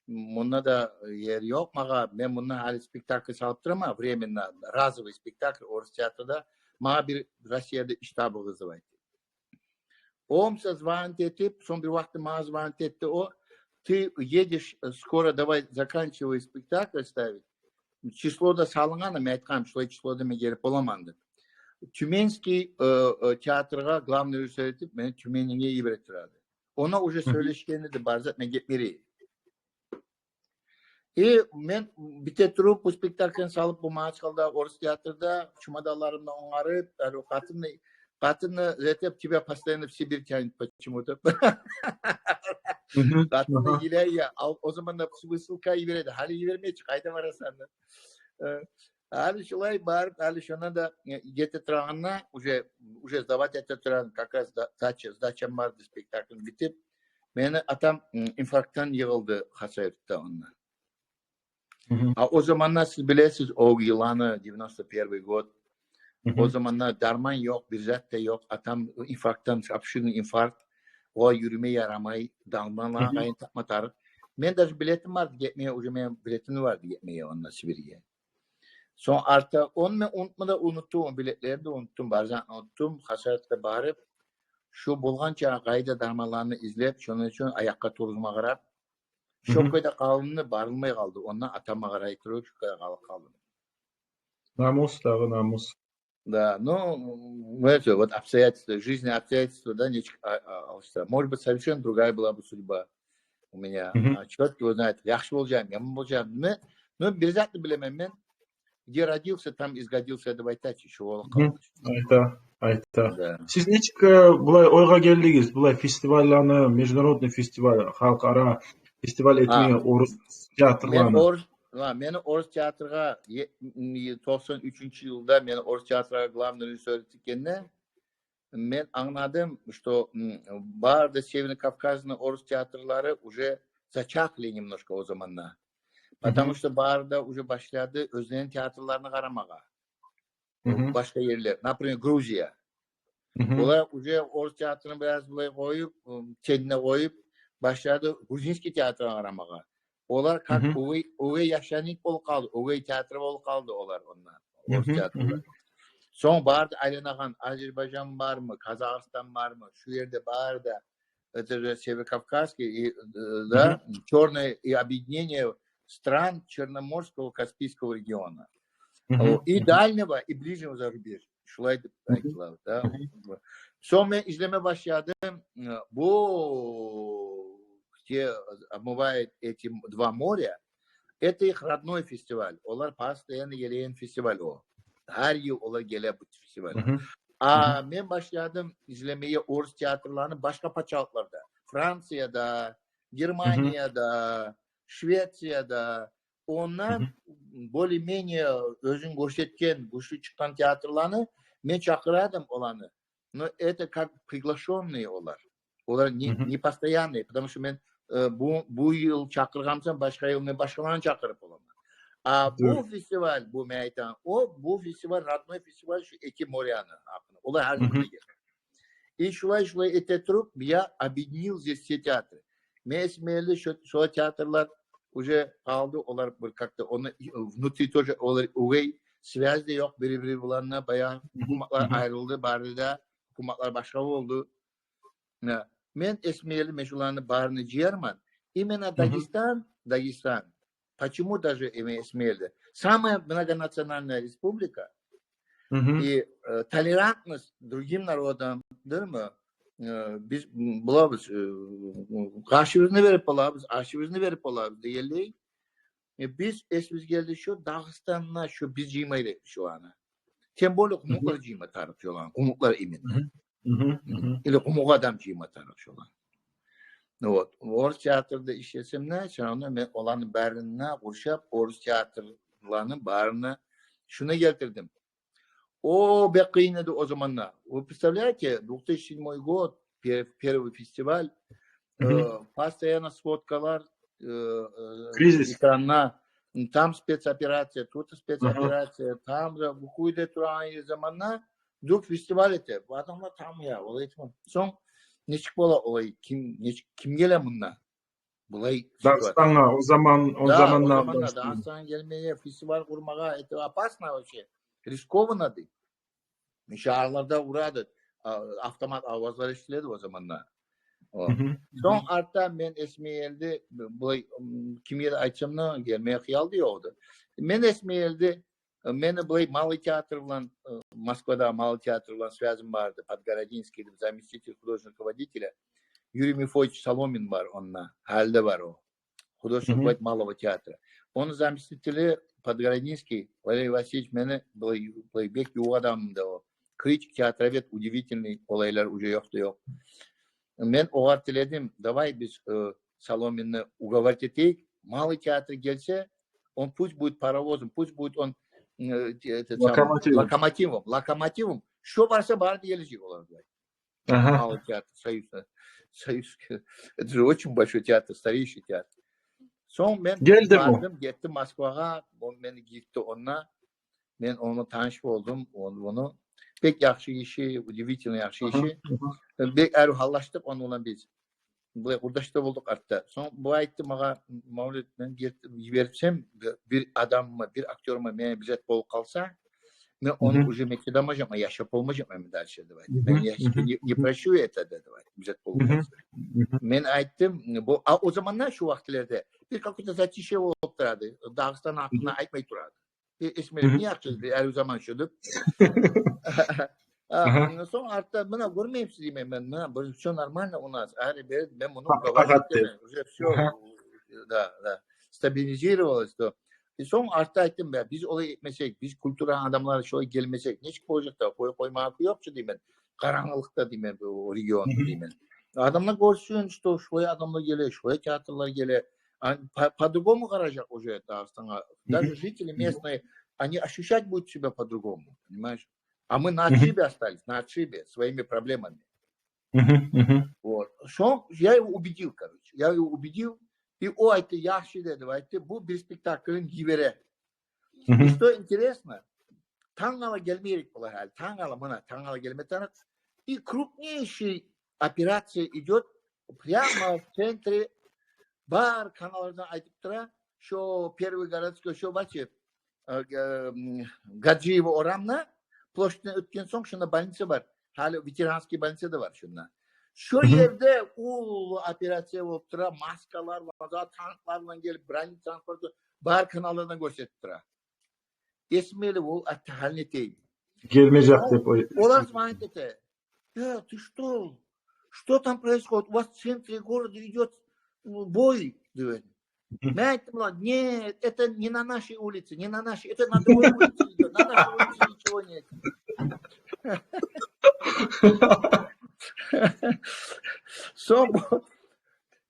м, мунда да ер ёкъ магъа, мен мунда гьали спектакль салып тураман, временно, разовый спектакль орус театрда, магъа бир Россияда иш табыгъыз деп айтды. О буса звонить этип, сонг бир вакътда магъа звонить этди о: «Ты едешь, э, скоро, давай заканчивай спектакль ставить». Число да салынгъан, мен айтгъанман, шулай числода мен гелип боламан деп. Тюменский, э, э, театргъа главный режиссёр этип мени Тюменьге йибере турады. Онда уже сёйлешген эди, бар зат, мен гетмей эдим. И мен бите туруп, бу спектакльни салып, бу Магьачкъалада, орус театрда, чемоданларымны онгарып, гьали къатынны, къатынны этип, тебя постоянно в Сибирь тянет почему-то. Къатынны йылай я, о заманда высылка йибереди, гьали йибермей чи, къайда барасан деп. Э, гьали шулай барып, гьали шонда да, э, гете турагъанда, уже, уже сдавать эте турагъан, как раз сдача, сдачам барды, спектакль битип, мени атам инфарктдан йыгъылды Хасавюртда онда. А о заманда, сиз билесиз, о йылланы, девяносто первый год. О заманда дарман ёкъ, бир зат да ёкъ. Атам инфарктдан, обширный инфаркт. О юрюме ярамай, дарманлагъа къайын тапма тарыкъ. Мен даже билетим барды гетмеге, уже мени билетим барды гетмеге онда Сибирьге. Сонг артда, ону мен унутма да унутдум, билетлерин де унутдум, бар затны унутдум. Хасавюртгъа барып, шо болгъанча къайда дарманланы излеп, шону учун аякъгъа тургъузма къарап, шо кюйде къалдым, барылмай къалды. Онда атама къарай туруп, шо кюйде къалып къалдым. Намус дагъы, намус. Да, ну, это вот обстоятельства, жизненные обстоятельства, да, нечик, а, а, алышса. Может быть, совершенно другая была бы судьба у меня. А чёрт его знает, яхшы болажакъмы, яман болажакъмы. Ну, бир затны билемен мен. Где родился, там и сгодился деп айта чы, шо болуп къалды. Айта, айта. Да. Сиз нечик, э, булай ойгъа гелдигиз, булай фестивальланы, международный фестиваль, халкъара фестиваль этмеге орус театрланы? Мен орус, ва мени орус театргъа е-, м, токъсан уьчюнчю йылда мени орус театргъа главный режиссёр этгенде, мен англадым, что, м, бары да Северный Кавказны орус театрлары уже зачахли немножко о заманда. Потому что бары да уже башлады оьзлени театрларына къарамагъа. Башгъа ерлер, например, Грузия. Олар уже орус театрны бираз булай къоюп, м, тенине къоюп, башлады грузинский театргъа къарамагъа. Олар как оьгей, оьгей яшларыник болуп къалды, оьгей театр болуп къалды олар онда, орус театрлар. Сонг бары да айланагъан, Азербайжан бармы, Казахстан бармы, шу ерде бары да, это же Северокавказский, и, э, да, чёрное, и объединение стран Черноморского, Каспийского региона. И дальнего, и ближнего зарубежья. Шулай деп айтыла, да. Сонг мен излеме башладым, э, бу, где омывает эти два моря, это их родной фестиваль. Олар постоянно гелеген фестиваль о. Гьар йыл олар геле бу фестиваль. А мен башладым излемеге орус театрланы башгъа пачалыкъларда. Францияда, Германияда, Швецияда. Ондан более-менее оьзюн гёрсетген, гючлю чыкъгъан театрланы мен чакъырадым оланы. Но это как приглашённые олар. Олар не, не постоянные, потому что мен, э, бу, бу йыл чакъыргъан бусам, башгъа йыл мен башгъаланы чакъырып боламан. А бу фестиваль, бу мен айтагъан, о, бу фестиваль, родной фестиваль, шу эки моряны гьакъында. Олар гьар йыл геле. И шулай-шулай эте туруп, я объединил здесь все театры. Мен эсиме гелди, шо, шо театрлар уже къалды, олар бир как-то, ону, э, внутри тоже олар оьгей, связь де ёкъ бири-бири булан да, баягъы гьукуматлар айрылды, бары да гьукуматлар башгъа болду. Мен эсиме гелди, мен шуланы барын жыярман. Именно Дагестан, Дагестан, почему даже эме эсиме гелди? Самая многонациональная республика. И, э, толерантность другим народам, дюрмю? Э, биз, м, булабыз, э, къашыбызны берип болабыз, ашыбызны берип болабыз дегенлей. Э, биз эсибизге гелди, шо Дагъыстанда шо биз жыймайлы шоланы. Тем более къумукълар жыйма тарыкъ шоланы, къумукълар именно. Или къумукъ адам жыйма тарыкъ шоланы. Вот. Орус театрда ишлесем де, всё равно мен оланы барын да къуршап, орус театрланы барын да шуна гелтирдим. О, бек къыйын эди о заманда. Вы представляете, две тысячи седьмой год, пер-, первый фестиваль, э, постоянно сводкалар, э, э, экранда, м, там спецоперация, тут спецоперация, там да, бу кюйде турагъан заманда, вдруг фестиваль эте. Бу адамлар там я, олай этме. Сонг нечик бола олай, ким, нечик, ким геле мунда? Булай ситуация. Дагъыстангъа о заман, о заманда Дагъыстангъа гелмеге, фестиваль къурмагъа, это опасно вообще, рискованно дей. Шагьарларда урады, а, автомат авазлар эшитиледи о заманда. Сонг артда мен эсиме гелди, булай, м, кимге де айтсам да, гелмеге хыял да ёкъ эди. Мен эсиме гелди, Мени булай Малый театр булан, э, Москвада Малый театр булан связым бар эди, Подгородинский деп, заместитель художественного руководителя. Юрий Мефодьевич Соломин бар онда, гьали де бар о. Художественный руководитель Малого театра. Ону заместители Подгороднинский Валерий Васильевич, мени былай, былай бек ювукъ адамым да о. Критик, театровед, удивительный, олайлар уже ёкъ да ёкъ. Мен огъар тиледим: «Давай биз, э, Соломинни уговорить этейик, малый театр гелсе, он пусть будет паровозом, пусть будет он, э, те-, этот самый, локомотивом. Локомотивом, локомотивом. Шо барса, бары да гележек олар», — деп. Ага. Малый театр, Союз, Союз. Это же очень большой театр, старейший театр. Сонг мен бардым, гетдим Москвагъа, о мени гиртди онда. Мен онда таныш болдум, он-, ону. Бек яхшы гиши, удивительно яхшы гиши. Бек арив гьаллашдыкъ ону булан биз. Булай къурдаш да болдукъ артда. Сонг бу айтды магъа: «Мавлет, мен герт-, йиберсем бир адамымны, бир актёрумну, мени бир зат болуп къалса, мен ону уже мен чыдамажакъман, яшап болмажакъман мен дальше, — деп айтды. — Мен яш-, не, не прощу это, — деп айтды, — бир зат болуп къалса». Мен айтдым, бу, а о заманда, шу вакътилерде, бир какой-то затишье болуп турады. Дагъыстан гьакъында айтмай турады. Э, эсиме не яхшы, арив заман шу деп. А, сонг артда, муна, гёрмеймисиз, деймен мен, муна, бу всё нормально у нас. Ари бери, мен муну уговаривать этемен. Уже всё, да, да, стабилизировалось то. И сонг артда айтдым: «Я, биз олай этмесек, биз культураны адамлары шолай гелмесек, нечик болажакъ да, къой-, къоймагъа ёкъ чу, — деймен, — къарангылыкъда, — деймен, — бу регионда», — деймен. «Адамлар гёрсюн, что шолай адамлар геле, шолай театрлар геле. А, по-, по-другому къаражакъ уже Дагъыстангъа. Даже жители местные, они ощущать будут себя по-другому, понимаешь? А мы на отшибе остались, на отшибе, своими проблемами». Вот. Сонг я его убедил, короче. Я его убедил. И о айтды: «Яхшы», — деди, айтды, — «бу бир спектаклин йибере». И что интересно, тангала гелме герек бола гьали. Тангала, муна, тангала гелме тарыкъ. И крупнейший операция идёт прямо в центре. Бар каналлардан айтып тура, шо Первый городской, шо бар чы, э, г-, м, Гаджиева орамны площадьдан оьтген сонг, шунда больница бар. Гьали ветеранский больница да бар шунда. Шо ерде уллу операция болуп тура, маскалар бар, танклар булан гелип, бронетанк бар, бар каналлардан гёрсетип тура. Эсиме геле, ол айтды: «Гьали не этейим?» Гелмежек деп ой. Олар айтды: «Я, ты что? Что там происходит? У вас в центре города идёт, м, бой», — деп. Мен айтдым: «Ладно, нет, это не на нашей улице, не на нашей, это на другой улице идёт, на нашей улице ничего нет». Сонг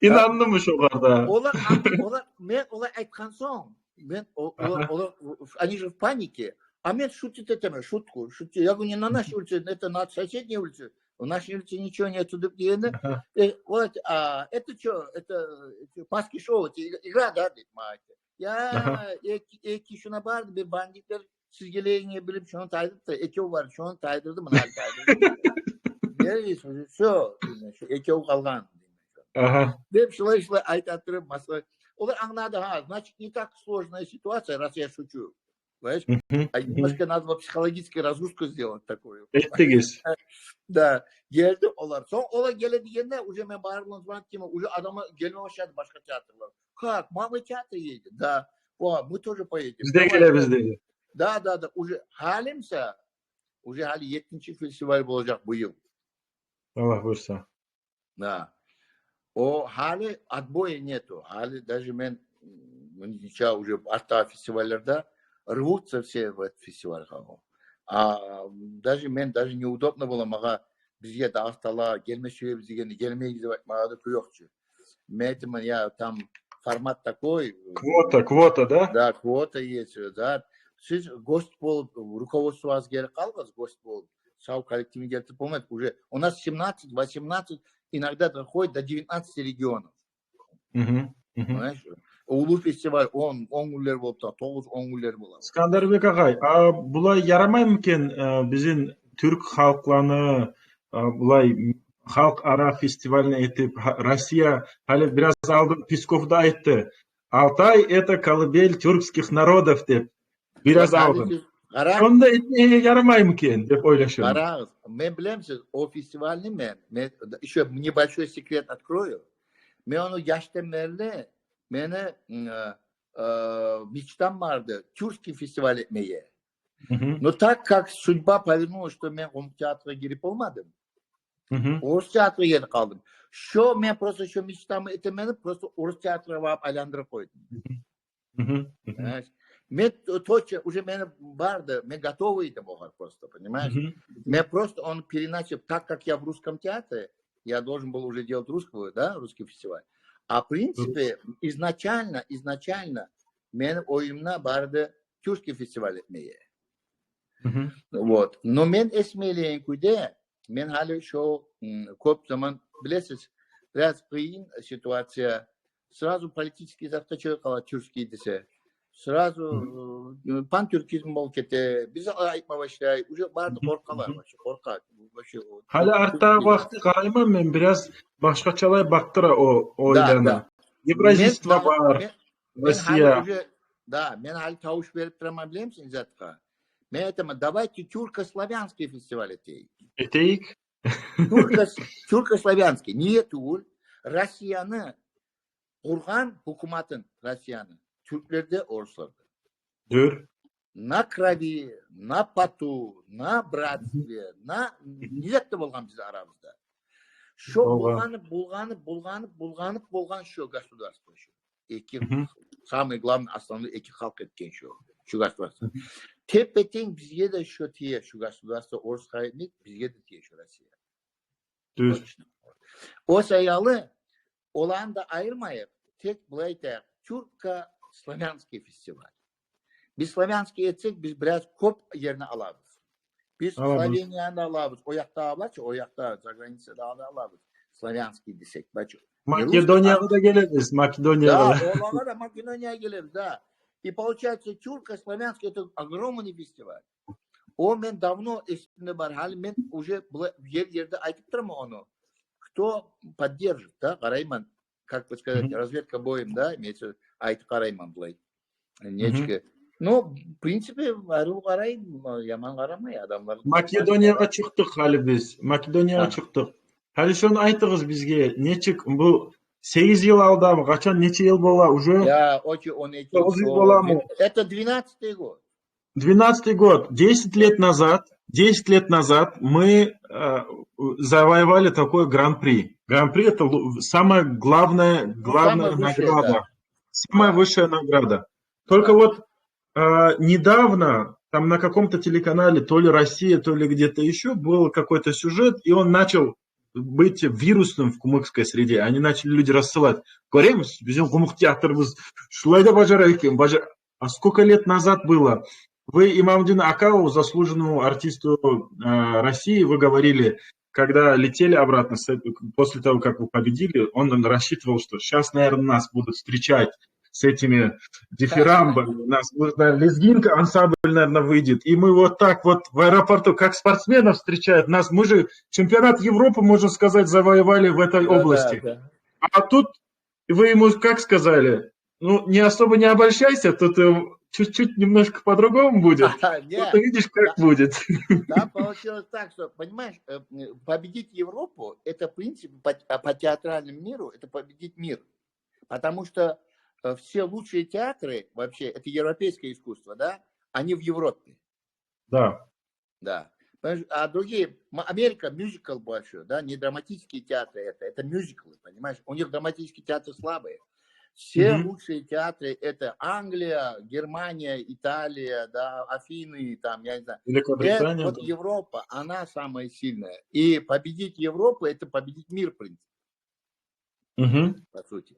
инандымы шогъар да? Олар, олар, мен олай айтгъан сонг, мен о-, олар, олар, они же в панике. А мен шутить этемен, шутку, шутить. Я говорю: «Не на нашей улице, это на соседней улице. В нашей улице ничего нету», — деп дегенде, э, вот, а, «Это чё, это, это маски-шоу, это игра, да?» — деп магъа айтды. Я, эки, эки шуна барды, бир бандитлер сизгелегенни билип, шону тайдырды, экев бар, шону тайдырды, муна гьали тайдырды. Гелгиз, всё, шо экев къалгъан. Деп шулай-шулай айта туруп, масала, олар англады: «Гьа, значит, не так сложная ситуация, раз я шучу». Понимаешь? А немножко надо было психологическую разгрузку сделать такую. Этдигиз. Да, гелди олар. Сонг олар геле дегенде, уже мен барып, уже адамлар гелме башлады, башгъа театрлар. «Как, малый театр едет?» «Да». «О, мы тоже поедем». «Биз де гелебиз», — деди. Да, да, да, уже гьали буса, уже гьали еттинчи фестиваль болажакъ бу йыл. Аллагь буюрса. Да. О, гьали отбоя нету. Гьали даже мен, м, нече уже артдагъы фестивальлерде рвутся все в этот фестиваль. А даже мен, даже неудобно бола магъа, бизге, дагъыстанлыгъа, гелме сюебиз дегенде, гелмегиз деп айтмагъа да кюй ёкъ чу. Мен айтаман: «Я, там формат такой». Квота, квота, да? Да, квота есть, да. Сиз гость болуп, руководствогъа гелип къалыгъыз, гость болуп. Сав коллективни гелтирип болмайды. Уже у нас семнадцать, восемнадцать, иногда доходит до девятнадцати регионов. Понимаешь? Уллу фестиваль он, он гюнлер болуп да, тогъуз, он гюнлер бола. Искандарбек агъай, а булай ярамаймы экен, э, бизин тюрк халкъланы, э, булай халкъ ара фестивальны этип, гьа-, Россия, гьали бираз алдын Песков да айтды: «Алтай — это колыбель тюркских народов», — деп. Бираз алдын. Шону да этмеге ярамаймы экен деп ойлашаман. Къарагъыз, мен, билемисиз, о фестивальны мен, мен ещё небольшой секрет открою. Мен ону яшдан берли, мени, м, э, э, мечтам барды тюркский фестиваль этмеге. Но так как судьба повернулась, что мен къумукъ театргъа гирип болмадым. Орус театргъа гелип къалдым. Шо мен просто шо мечтамны этемен деп, просто орус театргъа барып айландырып къойдум. Понимаешь? Мен т- точно, уже мен барды, мен готовый эдим огъар просто, понимаешь? Мен просто он переначал, так как я в русском театре, я должен был уже делать русского, да, русский фестиваль. А в принципе, изначально, изначально мен оюмда барды тюркский фестиваль этмеге. Вот. Но мен эсмейлейген кюйде, мен гьали шо, м, кёп заман, билесиз, бираз къыйын ситуация. Сразу политический затгъа чыгъып къала тюркский десе. Сразу, э, пантюркизм болуп гете. Биз айтма башлай. Уже бары да къоркъалар, вообще къоркъа. Вообще, о, гьали тюрк-, артдагъы тюрк- вакъти къарайман мен, бираз башгъачалай бакъдыра о, о ойланы. Да. Евразийство бар. Мен, мен, мен гьали Россия. Уже, да, мен гьали тавуш берип тураман, билемисен, затгъа. Мен айтаман, давайте тюркославянский фестиваль этейик. Этейик. Тюркос-, тюркославянский. Неге тюгюл? Россияны къургъан гьукуматын, Россияны, тюрклер де, оруслар да. Дюр. На крови, на поту, на братстве, на нилетде болгъан биз арабызда. Шо болгъан. Булгъанып, булгъанып, булгъанып, булгъанып болгъан шо государство шо. Эки, самый главный, основной эки халкъ этген шо, шо государство. Тепе-тенг бизге де шо тие, шо государство, орусгъа этмек, бизге де тие шо Россия. Дюр. Точно. О саялы оланы да айырмайыкъ, тек булай айтайыкъ, тюрко-славянский фестиваль. Биз славянский этсек, биз бираз кёп ерни алабыз. Биз Словенияны алабыз, о якъда алабыз, о якъда, за границада алабыз. Славянский десек, бачы. Македониягъа да гелебиз, Македониягъа да. Да, олагъа да, Македониягъа гелебиз, да. И получается, тюрко-славянский — это огромный фестиваль. О мен давно эсимде бар. Гьали мен уже булай ер-ерде айтып тураман ону. Кто поддержит, да, къарайман, как бы сказать, разведка боем, да, имеется в виду, айтып къарайман булай. Нечик? Ну, в принципе, арив къарай, яман къарамай адамлар. Македониягъа чыкъдыкъ гьали биз. Македониягъа чыкъдыкъ. Гьали шону айтыгъыз бизге, нечик бу сегиз йыл алдамы, къачан, нече йыл бола уже? Я, очи он эки, тогъуз йыл боламы? Это двенадцатый год. Двенадцатый год, десять лет назад, десять лет назад мы, э, завоевали такой гран-при. Гран-при — это лу-, самая главная, главная награда. Самая высшая награда. Только вот, э, недавно там на каком-то телеканале, то ли Россия, то ли где-то ещё, был какой-то сюжет, и он начал быть вирусным в кумыкской среде. Они начали люди рассылать. Гёремисиз, бизин къумукъ театрыбыз шулай да бажара экен, бажа-, а сколько лет назад было? Вы Имамуддин Акаву, заслуженному артисту, э, России, вы говорили, когда летели обратно, с-, после того, как вы победили, он рассчитывал, что щас, наверное, нас будут встречать с этими дифирамбами, нас, наверное, «Лезгинка» ансамбль, наверное, выйдет. И мы вот так вот в аэропорту, как спортсменов встречают нас, мы же чемпионат Европы, можно сказать, завоевали в этой области. Да, да. А тут вы ему как сказали? Ну, не особо не обольщайся, тут, э, чуть-чуть немножко по-другому будет. Нет. Тут увидишь, как будет. Там получилось так, что, понимаешь, э, м, победить Европу — это, в принципе, по, а, по театральному миру, это победить мир. Потому что, э, все лучшие театры вообще, это европейское искусство, да, они в Европе. Да. Да. Понимаешь, а другие, м, Америка — мюзикл большой, да, не драматические театры это, это мюзиклы, понимаешь? У них драматические театры слабые. Все лучшие театры — это Англия, Германия, Италия, да, Афины, там, я не знаю. Великобритания, да. Э, вот Европа, она самая сильная. И победить Европу — это победить мир, в принципе. По сути.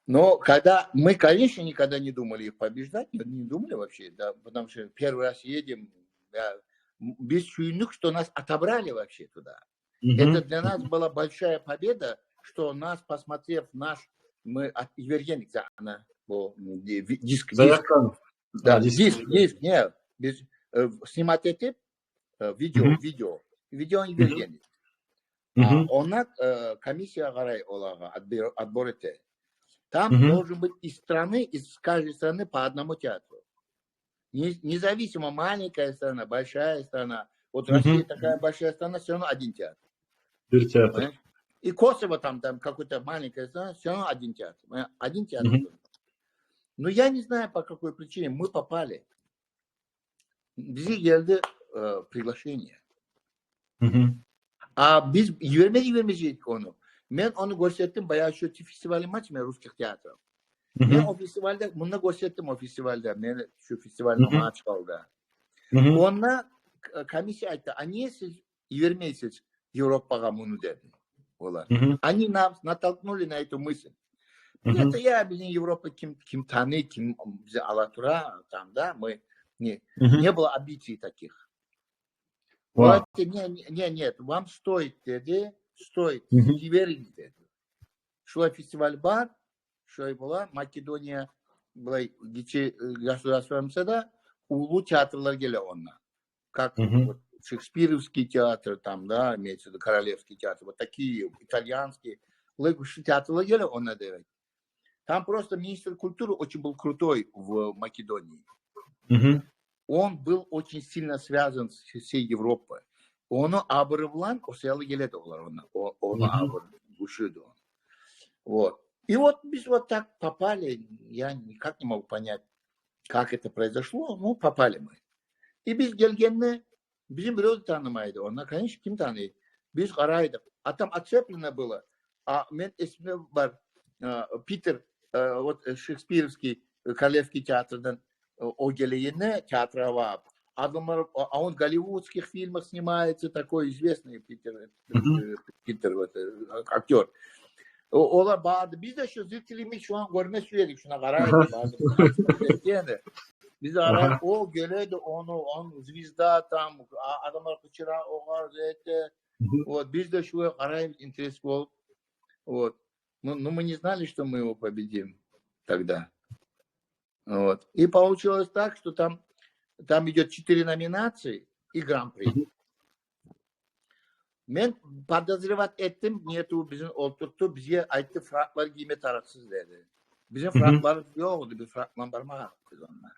Но когда мы, конечно, никогда не думали их побеждать, не, не думали вообще, да, потому что первый раз едем, да, м, биз сююндюк, что нас отобрали вообще туда. Это для нас была большая победа, что нас, посмотрев наш, мы от-, йибергенбиз, да, ана, бу, м, ди-, ви-, диск, диск. Да, диск, диск, не, биз, э, снимать этип, э, видео, видео, видеону йибергенбиз. А, онда, э, комиссия къарай олагъа, отбор, отбор эте. Там должен быть из страны, из каждой страны по одному театру. Не-, независимо, маленькая страна, большая страна. Вот Россия такая большая страна, всё равно один театр. Бир театр. Понимаешь? И Косово там, там какой-то маленькая страна, всё равно один театр. Понимаешь? Один театр. Но я не знаю, по какой причине мы попали. Бизге гелди, э, приглашение. А биз йиберме-, йибермежек эдик ону. Мен ону гёрсетдим, баягъы шо фестиваль, матч, мен русских театров. Мен о фестивальда, мунда гёрсетдим о фестивальда. Мен шу фестивальни мачкалда. Онда комиссия айтды: «А неге сиз йибермейсиз Европагъа муну?» — деди олар. Они нас натолкнули на эту мысль. Где-то я, бизин Европа ким, ким таный, ким бизин ала тура, там, да, мы не, не было амбиций таких. Олар айтды: «Не, не, не, нет, вам стоит», — деди, «стоит, йиберинг», — деди. Шулай фестиваль бар, шулай бола, Македония, булай гиччи государство болса да, уллу театрлар геле онда. Как вот шекспировский театр, там, да, имеется в виду королевский театр, вот такие, итальянские, булай гючлю театрлар геле онда, демек. Там просто министр культуры очень был крутой в Македонии. Он был очень сильно связан с всей Европой. Ону абуру булан о саялы геле эди олар онда. О, ону абуру гючлю эди ону. Вот. И вот биз вот так попали, я никак не могу понять, как это произошло, но попали мы. И биз гелгенде бизин бирев де танымайды. Онда, конечно, ким таный? Биз къарайдыкъ. А там оцеплено было. А мен эсимде бар, э, Питер, э, вот, э, шекспировский, э, королевский театрдан, э, о гелегенде театргъа барып, адамлар, а, а он в голливудских фильмах снимается, такой известный Питер, э, Питер, вот, э, актёр. О-, олар барды. Биз де шу зрителимиз шуну гёрме сюе эдик, шуну къарай эдик, барды. Биз де къарай эдик, о геле эди, ону, он звезда там, а, адамлар къычыра, огъар, эте. Вот, биз де шуну къарайбыз, интерес болуп. Вот. Ну, ну, мы не знали, что мы его победим тогда. Вот. И получилось так, что там, там идёт четыре номинации и гран-при. Мен подозревать этдим, нету, бизин олтуртду, бизге айтды: «Фраклар гийме тарыкъсыз», — деди. Бизин фракларыбыз ёкъ эди, биз фрак булан бармагъанбыз биз онда.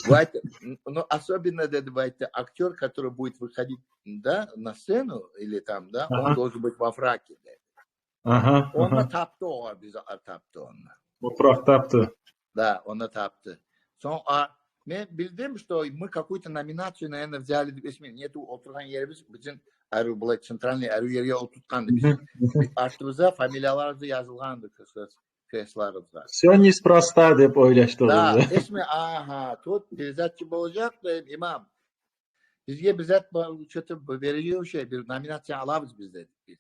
Бу айтды, ну, особенно, деди, бу айтды, актёр, который будет выходить, да, на сцену или там, да, он должен быть во фраке, деди. Онда тапды огъар, бизге тапды онда. О фрак тапды. Да, онда тапды. Сонг, а, мен билдим, что мы какую-то номинацию, наверное, взяли деп эсиме. Нету, олтургъан ерибиз бизин арив, булай центральный арив ерге олтуртгъанды бизин. Артыбызда фамилияларыбыз да язылгъанды кресло-, креслоларыбызгъа. Всё неспроста деп ойлашдыгъыз. Да, эсиме, агьа, тут передача болажакъ да, имам. Бизге бир зат бар, чё-то бережек шей, бир номинация алабыз биз, дедик биз.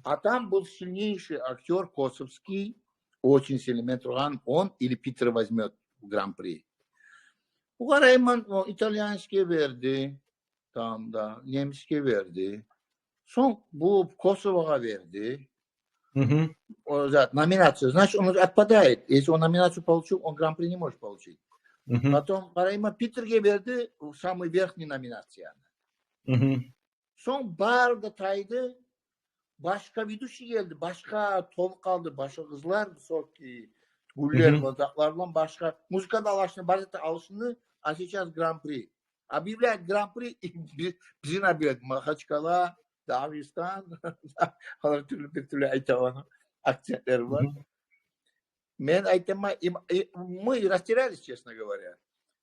А там был сильнейший актёр косовский, очень сильный, мен тургъан, он или Питер возьмёт гран-при. Къарайман, о, итальянский берди, там да, немецкий берди. Сонг бу Косовогъа берди. О зат, номинация, значит, он отпадает. Если он номинацию получил, он гран-при не может получить. Потом къарайман, Питерге берди самый верхний номинацияны. Сонг бары да тайды. Башгъа ведущий гелди, башгъа толуп къалды, башгъа къызлар, высокий, гюллер, бу затлар булан башгъа. Музыка да алышынды, бары да алышынды, а сейчас гран-при. Объявляют гран-при, и би-, бизин объявляют. Махачкала, Дагъыстан, олар тюрлю, бир тюрлю айта ону, акцентлери бар. Мен айтаман, им-, и-, мы растерялись, честно говоря.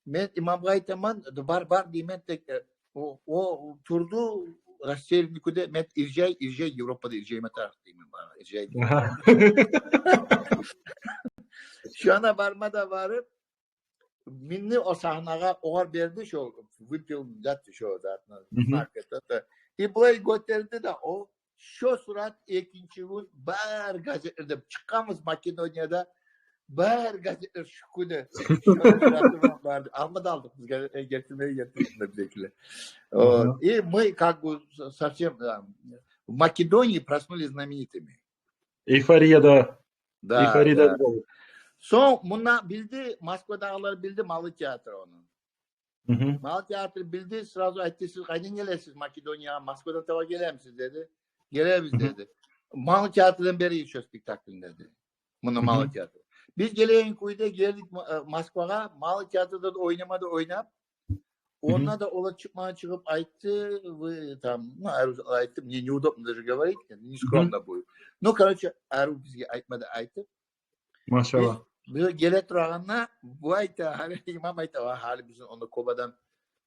Мен имамгъа айтаман, да бар, бар деймен, тек, э, о, о турду, растерянный кюйде, мен иржай, иржай, Европада иржайма тарыкъ деймен, бар, иржай деймен. Шо ана барма да барып, минди о сагьнагъа, огъар берди шо, выпил, зат, шо затны, знак этот, э. И булай гётерди да, о, шо сурат экинчи гюн бар газетлерде чыкъгъанбыз Македонияда, бар газетлер шу кюйде. Шо сураты булан барды. Алма да алдыкъ биз газетлени, гелтирмеге гелтирди бизгекилер. Вот. И мы как бы со-, совсем, да, в Македонии проснулись знаменитыми. Эйфорияда. Да, эйфорияда да. Сонг мунда билди, Москвадагъылар билди, Малый театр ону. Малый театр билди, сразу айтды: «Сиз къайдан гелесиз Македониягъа, Москвадан таба гелемисиз?» — деди. «Гелебиз», — деди. «Малый театрдан беригиз шо спектакльни», — деди. Муна Малый театр. Биз гелеген кюйде гелдик Мо-, э, Москвагъа, Малый театрда да ойнама да ойнап, онда да олар чыкъмагъа чыгъып айтды, вы там, ну, ару-, айтды, мне неудобно даже говорить, не скромно будет. Ну, короче, ару бизге айтма да айтып, машалла. Биз, биз геле турагъанда, бу айта, гьали имам айта, ва, гьали бизин онда кёп адам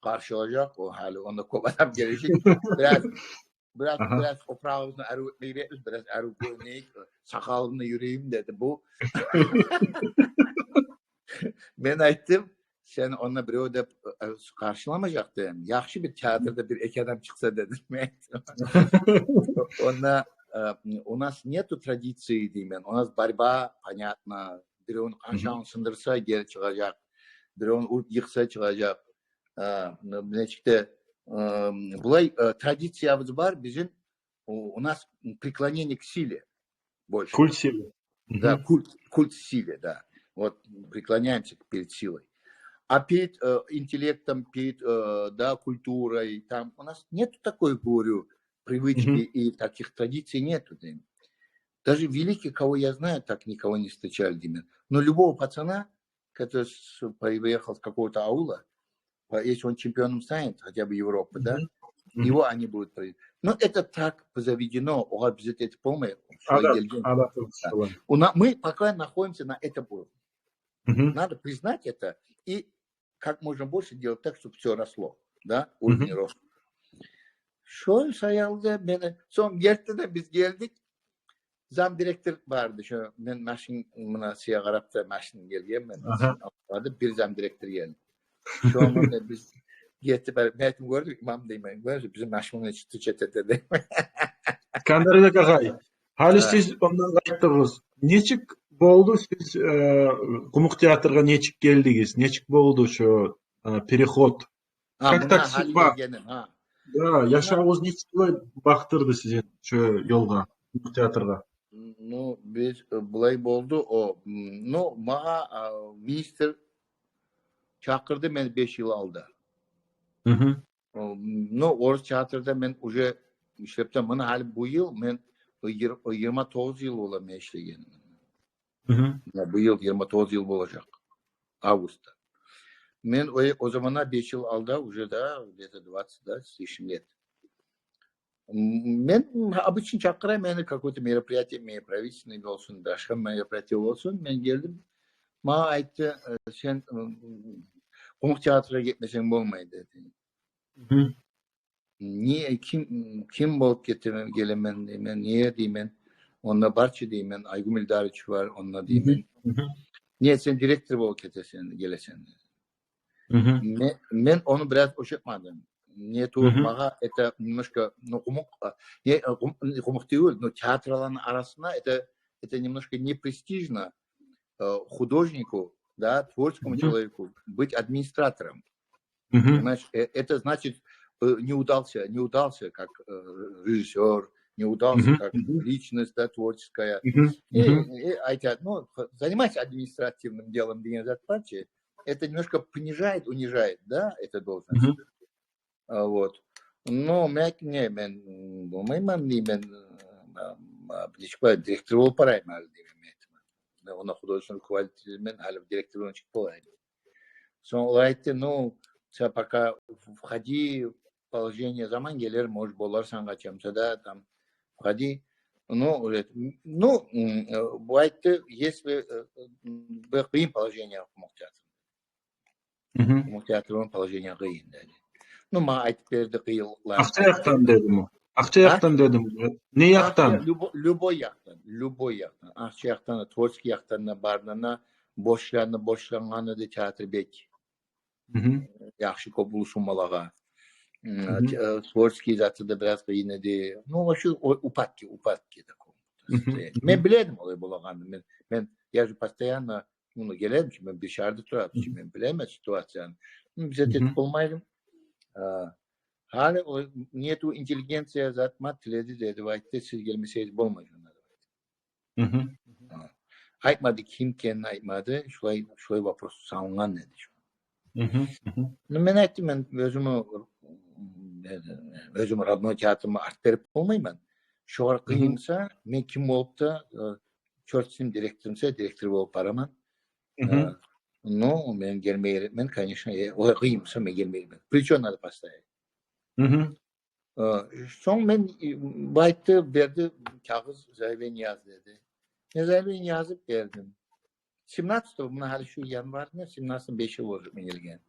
къаршылажакъ, о, гьали онда кёп адам гележек. Бираз, бираз, бираз опурагъыбызны ару этме герекбиз, бираз ару гёрюнейик. сакъалымны юрюйюм деди бу. Мен айтдым, сен онда бирев де къаршыламажакъ дедим. Яхшы бир театрда бир-эки адам чыкъса дедим мен. Онда у нас нету традиции деймен. У нас борьба, понятно. Биревню къанчагъын сындырса, гери чыгъажакъ. Биревню уруп йыкъса, чыгъажакъ. Нечик де булай традициябыз бар бизин. У нас преклонение к силе больше. Культ силы. Да, культ, культ силы, да. Вот преклоняемся перед силой. А перед интеллектом, перед да, культурой, там у нас нету такой, говорю, привычки и таких традиций нету. Даже великих, кого я знаю, так никого не встречали, Димин. Но любого пацана, который приехал с какого-то аула, если он чемпионом станет, хотя бы Европы, да, его они будут... Но это так заведено, огъар биз этип болмай. Адат, адат. Мы пока находимся на этом уровне. Надо признать это и как можно больше делать так, чтобы всё росло, да, уровень рос. Шо саялы да мени сонг гертиден биз гелдик. Замдиректор барды, шо мен машин, муна сизге къарап да машин гелген мен. Бир замдиректор гелди. Шо муна биз гетип барып, мен айтдым, гёрдюнг, имам деймен, гёрдюнг, бизин машинни чыкъды четеде деймен. Скандарбек агъай, гьали сиз ондан къайтдыгъыз. Нечик болду сиз Къумукъ театргъа нечик гелдигиз? Нечик болду шо переход? Как так судьба? Да, яшавугъуз нечик булай бакъдырды сизин шо ёлгъа, Къумукъ театргъа? Ну, биз булай болду, о, ну, магъа министр чакъырды мени беш йыл алда. Ну, орус театрда мен уже ишлеп де, муна гьали бу йыл мен йыр... йигирма тогъуз йыл бола мен ишлегениме. Муна бу йыл йигирма тогъуз йыл болажакъ августда. Мен о, о заманда беш йыл алда уже, да, где-то двадцать, да, с лишним лет. Мен обычно чакъыра мени какое-то мероприятие, правительственный болсун, башгъа мероприятие болсун, мен гелдим. Магъа айтды: «Сен Къумукъ театргъа гетмесенг болмай», — деди. Не, ким, ким болуп гетемен, гелемен деймен, не деймен, онда бар чы деймен, Айгюм Илдарович бар онда деймен. Не, сен директор болуп гетесен, гелесен. Мен, мен ону бираз ушатмадым. Не тюгюл, магъа это немножко, ну, къумукъ, не, къумукъ тюгюл, но театрланы арасында это, это немножко непрестижно художнику, да, творческому человеку быть администратором. Значит, это значит, не удался, не удался как режиссёр, не удался как личность, да, творческая. И, и айтады, ну, занимайся административным делом деген зат бар чы. Это немножко понижает, унижает, да, эту должность. Вот. Но мен айтдым, не, мен болмайман деймен, нечик бар, директор болуп барайым гьали деймен мен. Мен онда художественный руководительмен, гьали директор болуп чыгъып болайым. Сонг олар айтды: «Ну, сен пока входи в положение, заман гелер, может, боларсан къачан буса да, там, входи». Ну, ну, бу айтды, если бир къыйын положение Къумукъ театрны. Къумукъ театрны положение къыйын деди. Ну, магъа айтып берди къыйынланы. Акъча якъдан дедими? Акъча якъдан дедими? Не якъдан? Любой якъдан, любой якъдан. Акъча якъдан да, творческий якъдан да, барындан да, борчланы, борчлангъаны да театр бек яхшы, кёп уллу суммалагъа. Творческий заты да бираз къыйын эди. Ну, вообще, упадки, упадки таком состоянии. Мен биледим олай болагъанны. Мен, мен, я же постоянно, ну, геледим чи, мен бир шагьарда турабыз чы, мен билемен ситуацияны. Ну, биз этип болмайдым. Гьали о нету интеллигенция зат-мат тиледи деди, айтды, сиз гелмесегиз болмай шонда. Айтмады, ким экенин айтмады, шулай, шулай вопрос салынгъан деди. Ну, мен айтдым, мен оьзюмню, оьзюмню родной театрыма арт берип болмайман. Шогъар къыйын буса, мен ким болуп да, чёрт с ним, директор буса, директор болуп бараман. Ну, мен гелме герекмен, конечно, олай къыйын буса, мен гелме герекмен. Причём надо поставить. Сонг мен, бу айтды, берди кагъыз, заявление яз деди. Мен заявление язып бердим. Семнадцатого, муна гьали шу январда, семнадцатого беш йыл болажакъ мен гелген.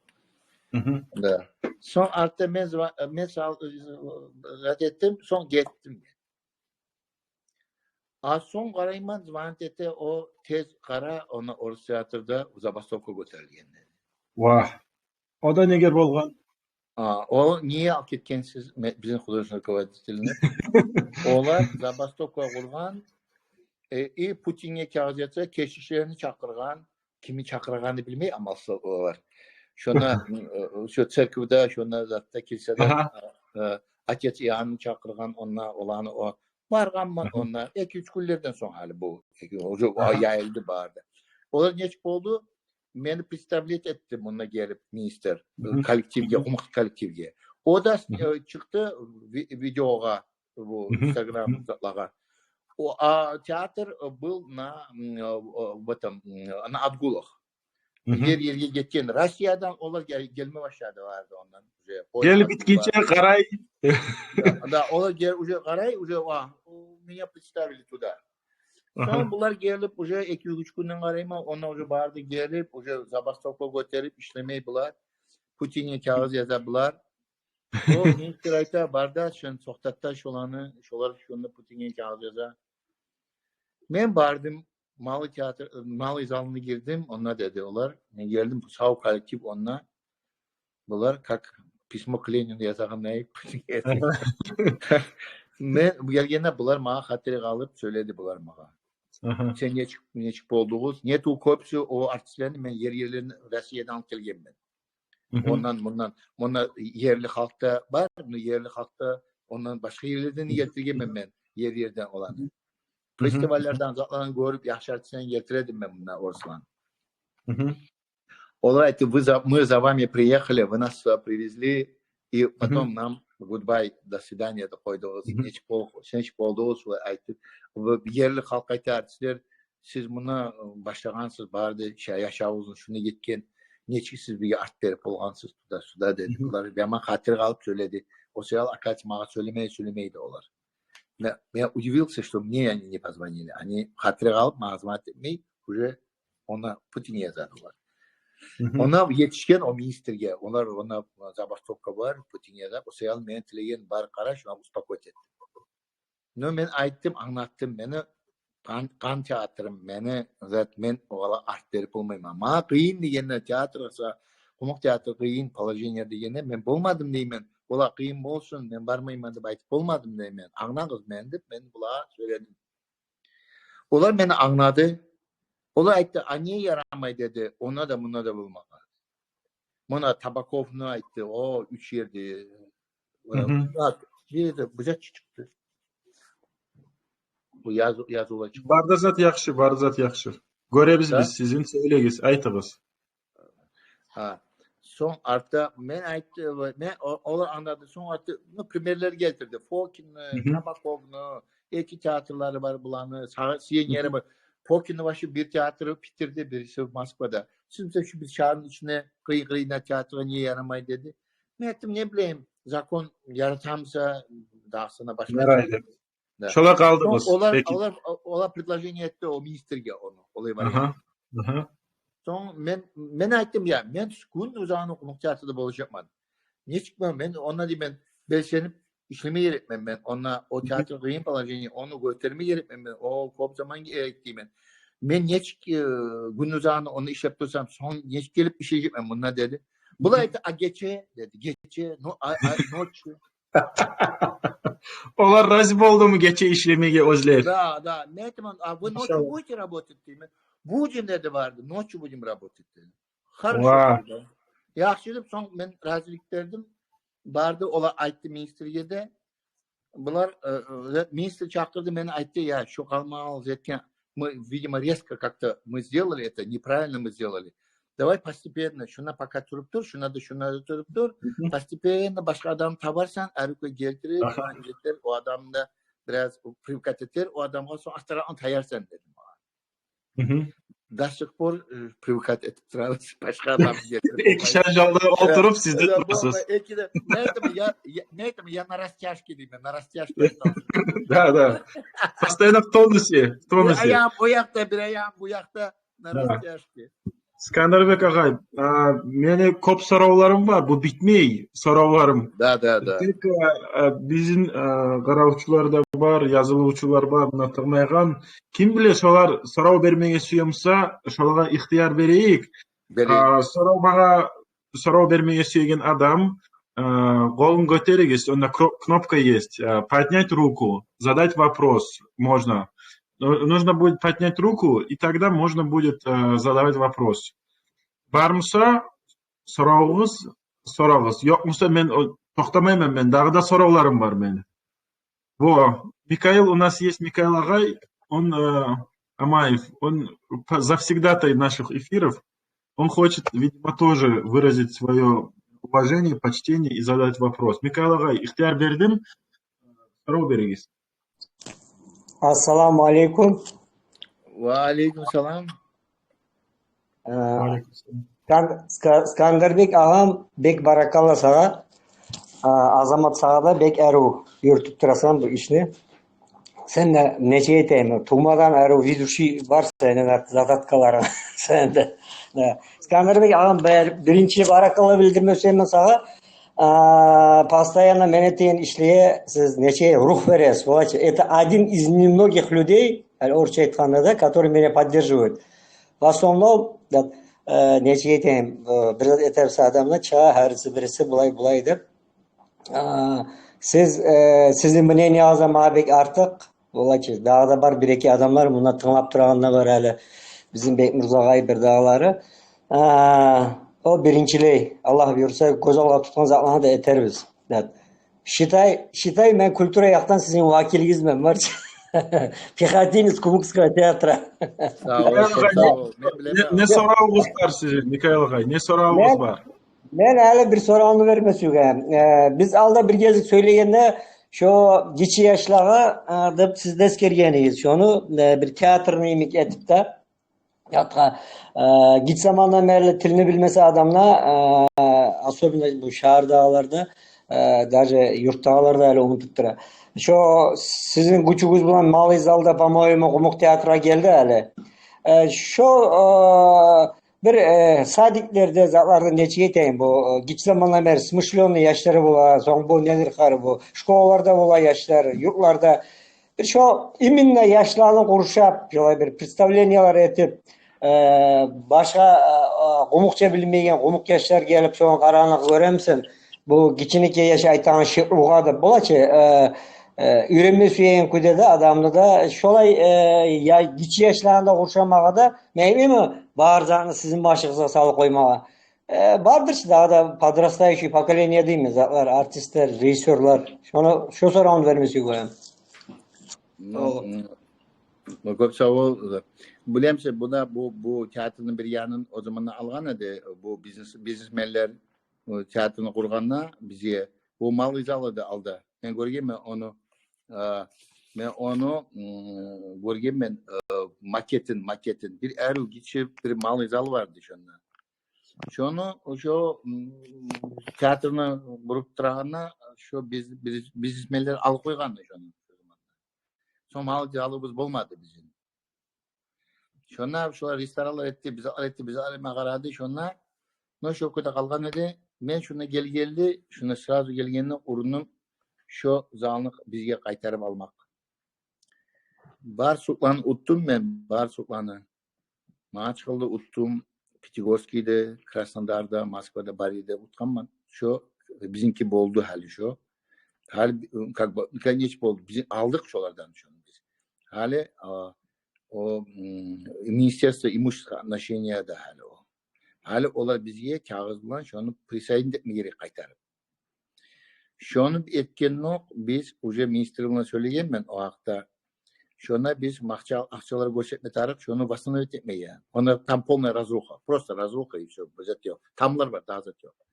Да. Сонг артда мен зва... мен сал... зат этдим, сонг гетдим. А сонг къарайман, звонит эте, о тез къара, ону орус театрда забастовка гётерилген деди. Вагь. О да неге болгъан? А, о неге алып гетгенсиз ме-, бизин художественный руководительни? Олар забастовка къургъан, э, и Путинге кагъыз язса, кешишлерин чакъыргъан, кимни чакъыргъанын билмей, амалсыз олар. Шонда, м, э, шо церковда, шонда затда, килседе, э, э, отец Иоаннны чакъыргъан, онда оланы о. Баргъанман онда, эки-уьч гюнлерден сонг гьали бу, эки, уже яйылды бары да. Олар нечик болду? Мени представлять этди мунда гелип министр, э, коллективге, къумукъ коллективге. О да, э, чыкъды ви-, видеогъа, бу Instagram затлагъа. О, а театр, э, был на, м, э, в этом, м, на отгулах. Ер-ерге гетген. Россиядан олар гел-, гелме башлады бары да ондан. Уже гелип битгинче къарай. Да, да, олар гел-, уже къарай, уже, а, меня представили туда. Сонг булар гелип, уже эки-уьч гюнден къарайман, онда уже бары да гелип, уже забастовка гётерип, ишлемей булар. Путинге кагъыз яза булар. О министр айта, бар да, сен токътат да шоланы, шолар шонда Путинге кагъыз яза. Мен бардым, Малый театр, Малый залына гирдим, онда деди олар. Мен гелдим, сав коллектив онда. Булар как письмо к Ленину язагъандай. Мен гелгенде булар магъа хатире къалып сёйледи булар магъа. Сен нечик, нечик болдугъуз? Нету копию о артистлени мен ер-ерлерин Россиядан алып гелгенмен. Ондан, мундан, мунда ерли халкъ да бар, муна ерли халкъ да, ондан башгъа ерлерден де гелтиргенмен мен, ер-ерден оланы. Фестиваллардан, затлардан гёрюп, яхшы артистлени гелтире эдим мен мунда, орусланы. Олар айтды: «Вы за, мы за вами приехали, вы нас сюда привезли, и потом нам гудбай, до свидания деп къойдугъуз. Нечик бол-, нечик болдугъуз?» Шулай айтып, бу ерли халкъ айта, артистлер: «Сиз муна, э, башлагъансыз бары да ша-, яшавугъузну, шунда гетген, нечик сиз бизге арт берип болгъансыз, туда-сюда», — деди. Булар яман хатире къалып сёйледи. О саялы, оказывается, магъа сёйлемей, сёйлемейди олар. Мен, мен удивился, что мне они не позвонили. Они хатире къалып, магъа звонить этмей, уже онда Путинге язады олар. Онда етишген о министрге, олар онда забастовка бар, Путинге язады. О саялы мени тилеген бар, къара, шуна успокоить эт. Но мен айтдым, англатдым, мени къан, къан театрым, мени зат, мен олагъа арт берип болмайман. Магъа къыйын дегенде, театр болса, къумукъ театр къыйын положение дегенде, мен болмадым деймен. Олагъа къыйын болсун, мен бармайман деп айтып болмадым деймен. Англагъыз мени деп, мен булагъа сёйледим. Олар мени англады. Олар айтды: «А неге ярамай?» — деди. Онда да, мунда да болмагъан. Муна Табаковну айтды. О, уьч ерде. Бу ерде бузакъ чыкъды. Бу язу-, язувлар чыкъды. Бары да зат яхшы, бары да зат яхшы. Гёребиз биз сизин, сёйлегиз, айтыгъыз. Гьа. Сонг артда мен айтдым, мен о-, олар англады. Сонг артда, ну, примерлер гелтирди. Фокинни, Табаковну, эки театрлары бар буланы, са-, сиен ери бар. Фокинни вообще бир театры битирди, бириси Москвада. Сиз де шу бир шагьарны ичинде къыйын-къыйын театргъа неге ярамай деди. Мен айтдым, не билейим, закон яратамыса, дагъысына башгъа. Ярайды. Да. Шолай къалдыгъыз. Сонг олар, олар, олар предложение этди о министрге ону, олай вариант. Сонг мен, мен айтдым, я, мен гюн узагъына къумукъ театрда болажакъман. Нечик мен, мен онда деймен, белсенип ишлеме герекмен мен. Онда о театр къыйын положение, ону гётерме герекмен мен. О кёп заман герек деймен. Мен нечик, э, гюн узагъына онда ишлеп турсам, сонг нечик гелип ишлежекмен мунда деди. Булар айтды, а гече деди, гече, ну, а, а, ночью. Олар рази болдуму гече ишлемеге оьзлер? Да, да. Мен айтаман, а вы ночью будете работать деймен. Будем деди бары да, ночью будем работать деди. Хорошо деди. Яхшы деп, сонг мен разилик бердим. Бары да олар айтды министрге де. Булар, э, э, министр чакъырды, мени айтды, я, шу къалмагъал зат этген, мы, видимо, резко как-то мы сделали это, неправильно мы сделали. Давай постепенно, шунда пока туруп тур, шунда да, шунда да туруп тур. Постепенно башгъа адам табарсан, арекге гелтирип, гелтирип, о адамны да бираз привыкать этер, о адамгъа сонг астаракъны таярсан, дедим магъа. До сих пор, э, привыкать этип турабыз. Башгъа адам гелтирип болмай. Эки шанжалда олтуруп, сиз де турасыз. Эки де, мен айтдым, я, я, мен айтдым, я на растяжке деймен, на растяжке. Да, да. Постоянно в тонусе, в тонусе. Бир аягъым о якъда, бир аягъым бу якъда, на растяжке. Скандарбек агъай, а, мени кёп соравларым бар, бу битмей соравларым. Да, да, да. Тек, а, а, бизин, а, къаравчулар да бар, язылывчулар бар, муна тынглайгъан. Ким биле, шолар сорав бермеге сюе буса, шолагъа ихтияр берейик. Берейик. А, сорав магъа, сорав бермеге сюеген адам, а, къолун гётеригиз, онда кро-, кнопка есть, а, поднять руку, задать вопрос можно. Ну, нужно будет поднять руку, и тогда можно будет, а, задавать вопрос. Бар буса, соравугъуз, сорагъыз. Ёкъ буса, мен о-, токътамайман мен. Дагъы да соравларым бар мени. Во, Микаил, у нас есть Микаил агъай, он, э, Амаев, он по-, завсегдатай наших эфиров. Он хочет, видимо, тоже выразить своё уважение, почтение и задать вопрос. Микаил агъай, ихтияр бердим, сорав беригиз. Ассаламу алейкум. Ва алейкум салам. Э, Ва алейкум салам. Скан-, Ска-, Скандарбек агъам, бек баракалла сагъа. А, Азамат, сагъа да, бек арив юрютюп турасан бу ишни. Сен де, нечик айтайым, тувмадан арив ведущий бар сени задаткаларынг сенде. Да. Скандарбек агъам, бир-, биринчи баракалла билдирме сюемен сагъа. А, постоянно мен этеген ишлеге сиз нече рух бересиз, валлахи. Это один из немногих людей, яни орусча айтгъанда да, который меня поддерживает. В основном, да, э, нечик айтайым, э, бир зат эте буса адамлар, чыгъа гьариси-бириси булай-булай деп. А, сиз, э, сизин мнениягъыз да магъа бек артыкъ. Валлахи, дагъы да бар бир-эки адамлар мунда тынглап турагъан да бар гьали. Бизин Бекмурза агъай, бир дагъылары. А, о биринчилей, Аллагь буюрса, гёз алгъа тутгъан затланы да этербиз. Да. Считай, считай, мен культура якъдан сизин вакилигизмен, барча. Пехотинец Кумыкского театра. Сав бол, сав бол. Мен билемен. Не, не соравугъуз бар сизин, Микаил агъай? Не соравугъуз бар? Мен гьали бир соравну берме сюемен. Э, биз алда бир гезик сёйлегенде, шо гиччи яшлагъа, э, деп сиз де эсгергенигиз шону, э, бир театрный йимик этип де, ятгъа, э, гиччи замандан берли тилни билмесе адамлар, э, особенно бу шагьардагъылар да, э, даже юртдагъылар да гьали унутуп тура. Шо сизин гючюгюз булан малый залда, по-моему, къумукъ театргъа гелди гьали. Э, шо, э, бир, э, садиклерде, затларда, нечик айтайым, бу, э, гиччи замандан берли смышлёный яшлар бола, сонг бу недир хар бу, школаларда бола яшлар, юртларда. Бир шо именно яшланы къуршап, шолай бир представлениялар этип, э, башгъа, э, э, къумукъча билмейген къумукъ яшлар гелип, шону къарагъанны гёремисен? Бу гиччинекей яш айтагъан шиъру угъа да бола чы, э, э, уьйренме сюеген кюйде де адамны да шолай, э, я, гиччи яшланы да къуршамагъа да, мен билмеймен, бар затны сизин башыгъызгъа салып къоймагъа. Э, бардыр чы дагъы да подрастающий поколение деймен, затлар, артистлер, режиссёрлар. Шону, шо соравну берме сюемен. Ну, О. м, ну, кёп сав бол. Билемисен, бу да, бу, бу театрны бир янын о заманда алгъан эди, бу бизнес, бизнесменлер, э, театрны къургъанда бизге, бу малый зал эди алда. Мен гёргенмен ону, э, мен ону, м, гёргенмен, э, макетин, макетин. Бир арив гиччи бир малый зал бар эди шонда. Шону, шо, м, театрны къуруп турагъанда, шо биз-, биз-, бизнесменлер алып къойгъан эди шону. Сонг малый залыбыз болмады бизин. Шонда шолар ресторанлар этди, биз этди, биз алып къарады шонда. Но шо кюйде къалгъан эди. Мен шунда гелгенли, шунда сразу гелгенли урундум шо залны бизге къайтарып алмакъ. Бар судланы утдум мен, бар судланы. Магъа чыкъылды, утдум. Пятигорскийде, Краснодарда, Москвада, бар ерде утгъанман. Шо бизинки болду гьали шо. Гьали, как бы, конец болду. Биз алдыкъ шолардан шону биз. Гьали, а, о, м, Министерство имущественных отношенияда гьали о. Гьали олар бизге кагъыз булан шону присоединить этме герек къайтарып. Шону этгендокъ биз уже министр булан сёйлегенмен о гьакъда. Шонда биз акъча-, акъчалар гёрсетме тарыкъ, шону восстановить этмеге. Онда там полная разруха, просто разруха и всё, бир зат ёкъ. Тамлар бар, дагъы зат ёкъ.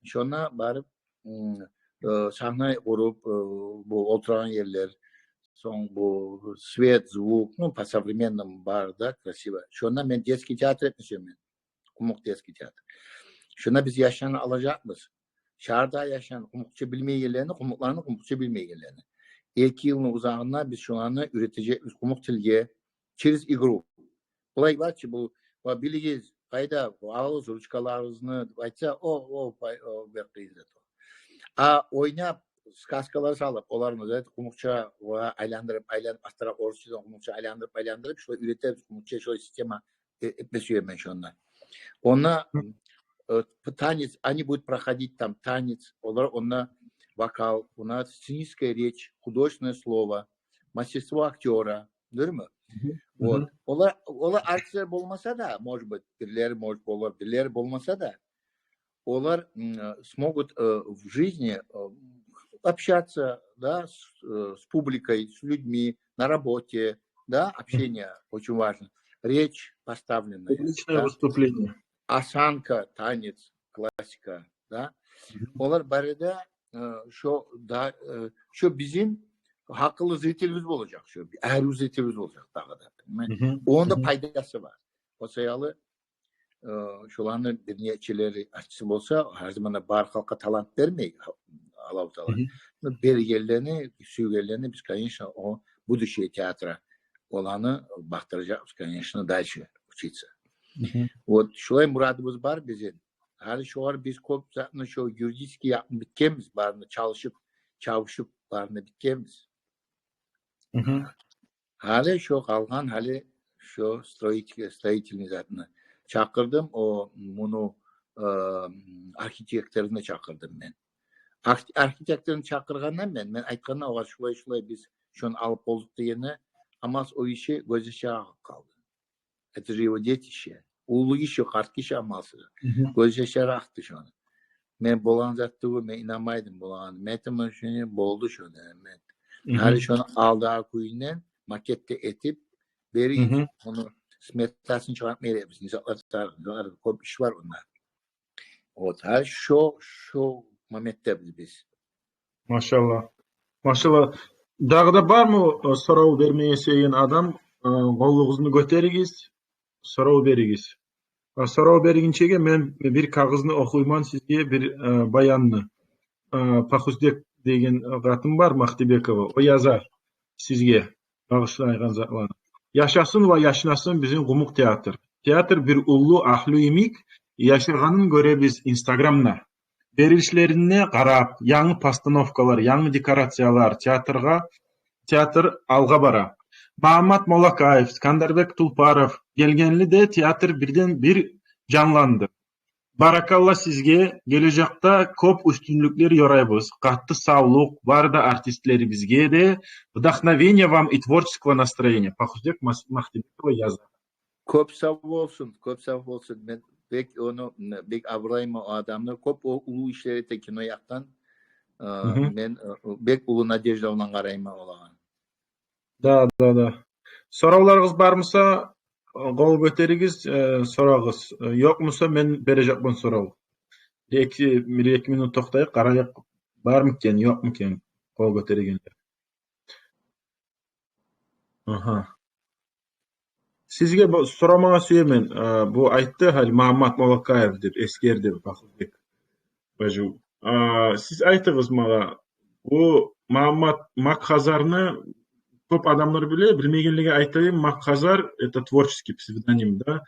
Шонда барып, м, э, сагьна къуруп, э, бу олтурагъан ерлер, сонг бу свет, звук, ну, по-современному бар да, красиво. Шонда мен детский театр этме сюемен. Къумукъ детский театр. Шунда биз яшланы алажакъбыз. Шагьарда яшагъан къумукъча билмейгенлени, къумукъланы къумукъча билмейгенлени. Эки йылны узагъында биз шуланы уьйретежекбиз къумукъ тилге через игру. Булай бар чы, бу, ва билигиз, къайда, алыгъыз ручкаларыгъызны деп айтса, о, о, пай-, о, бек къыйын зат о. А ойнап, сказкалар салып, оланы да къумукъча ва айландырып, айланып, астара орусчадан къумукъча айландырып, айландырып, шолай уьйретебиз, къумукъча шолай система э-, этме сюемен шонда. Онда, э, танец, они будут проходить там танец, олар онда вокал, у нас сценическая речь, художественное слово, мастерство актёра, дюрмю? Вот. Олар, олар артистлер болмаса да, может быть, бирлери, может, болар, бирлери болмаса да, олар, м, э, смогут, э, в жизни, э, общаться, да, с, э, с публикой, с людьми, на работе, да, общение очень важно. Речь поставленная, публичное, да, выступление. Осанка, танец, классика, да. Олар бары да, э, шо да, э, шо бизин гьакъыллы зрителибиз болажакъ, шо арив зрителибиз болажакъ дагъы да. Онда пайдасы бар. О саялы э, шоланы бир нечелери артист болса, гьар заманда бар халкъгъа талант бермей Аллагьу Таала. Ну, бергенлени, сюйгенлени биз, конечно, о будущее театра, оланы бакъдыражакъбыз, конечно, дальше учиться. Вот шолай мурадыбыз бар бизин. Гьали шогъар биз кёп затны, шо юридический якъны битгенбиз, барын чалышып, чабышып, барын битгенбиз. Гьали шо къалгъан, гьали шо строитель-, строительный затны. Чакъырдым о, муну, э, архитекторну чакъырдым мен. Арх-, архитекторну чакъыргъанда мен, мен айтгъанда огъар, шулай-шулай биз шону алып болдукъ дегенде, амалсыз о гиши гёзьяшлар агъып къалды. Это же его детище. Уллу гиши, къарт гиши амалсыз. Гёзьяшлары акъды шону. Мен болагъан зат тюгюл, мен инанмай эдим болагъанына. Мен айтаман, шону болду шону, мен. Гьали шону алдагъы кюйюнден макет де этип берейик. Ону сметасын чыгъартма герекбиз. Не затлар тарыкъ, кёп иш бар онда. Вот, гьали шо, шо моментдебиз биз. Машаллагь. Машаллагь. Дагъы да бармы, э, сорав бермеге сюеген адам? Э, къолугъузну гётеригиз, сорав беригиз. Э, сорав беригинчеге мен бир кагъызны охуйман сизге, бир, э, баянны. Э, Пахуздек деген къатын бар, Махтибекова. О язар сизге багъышлайгъан затланы. Яшасын ва яшнасын бизин къумукъ театр. Театр бир уллу агьлю йимик, яшагъанын гёребиз Инстаграмда. Берилишлерине къарап, янгы постановкалар, янгы декорациялар, театргъа, театр алгъа бара. Магьаммат Моллакаев, Скандарбек Тулпаров гелгенли де театр бирден бир жанланды. Баракалла сизге, гележекде кёп уьстюнлюклер ёрайбыз. Къатты савлукъ бары да артистлерибизге де, вдохновения вам и творческого настроения. Пахуздек Мас-, Махтибекова язар. Кёп сав болсун, кёп сав болсун. Мен бек ону, бек абурлайман о адамны. Кёп о уллу ишлер эте кино якъдан. Э, мен, э, бек уллу надежда булан къарайман олагъа. Да, да, да. Соравларыгъыз бар буса, къол гётеригиз, э, сорагъыз. Э, ёкъ буса, мен бережекмен сорав. Бир эки, бир эки минут токътайыкъ, къарайыкъ, бармы экен, ёкъму экен къол гётерегенлер. Агьа. Сизге бу, сорамагъа сюемен, э, бу айтды гьали Магьаммат Моллакаев деп, эсгерди Пахуздек бажив. А, сиз айтыгъыз магъа, бу Магьаммат Макхазарны кёп адамлар биле, билмегенлеге айтайым, Макхазар — это творческий псевдоним, да.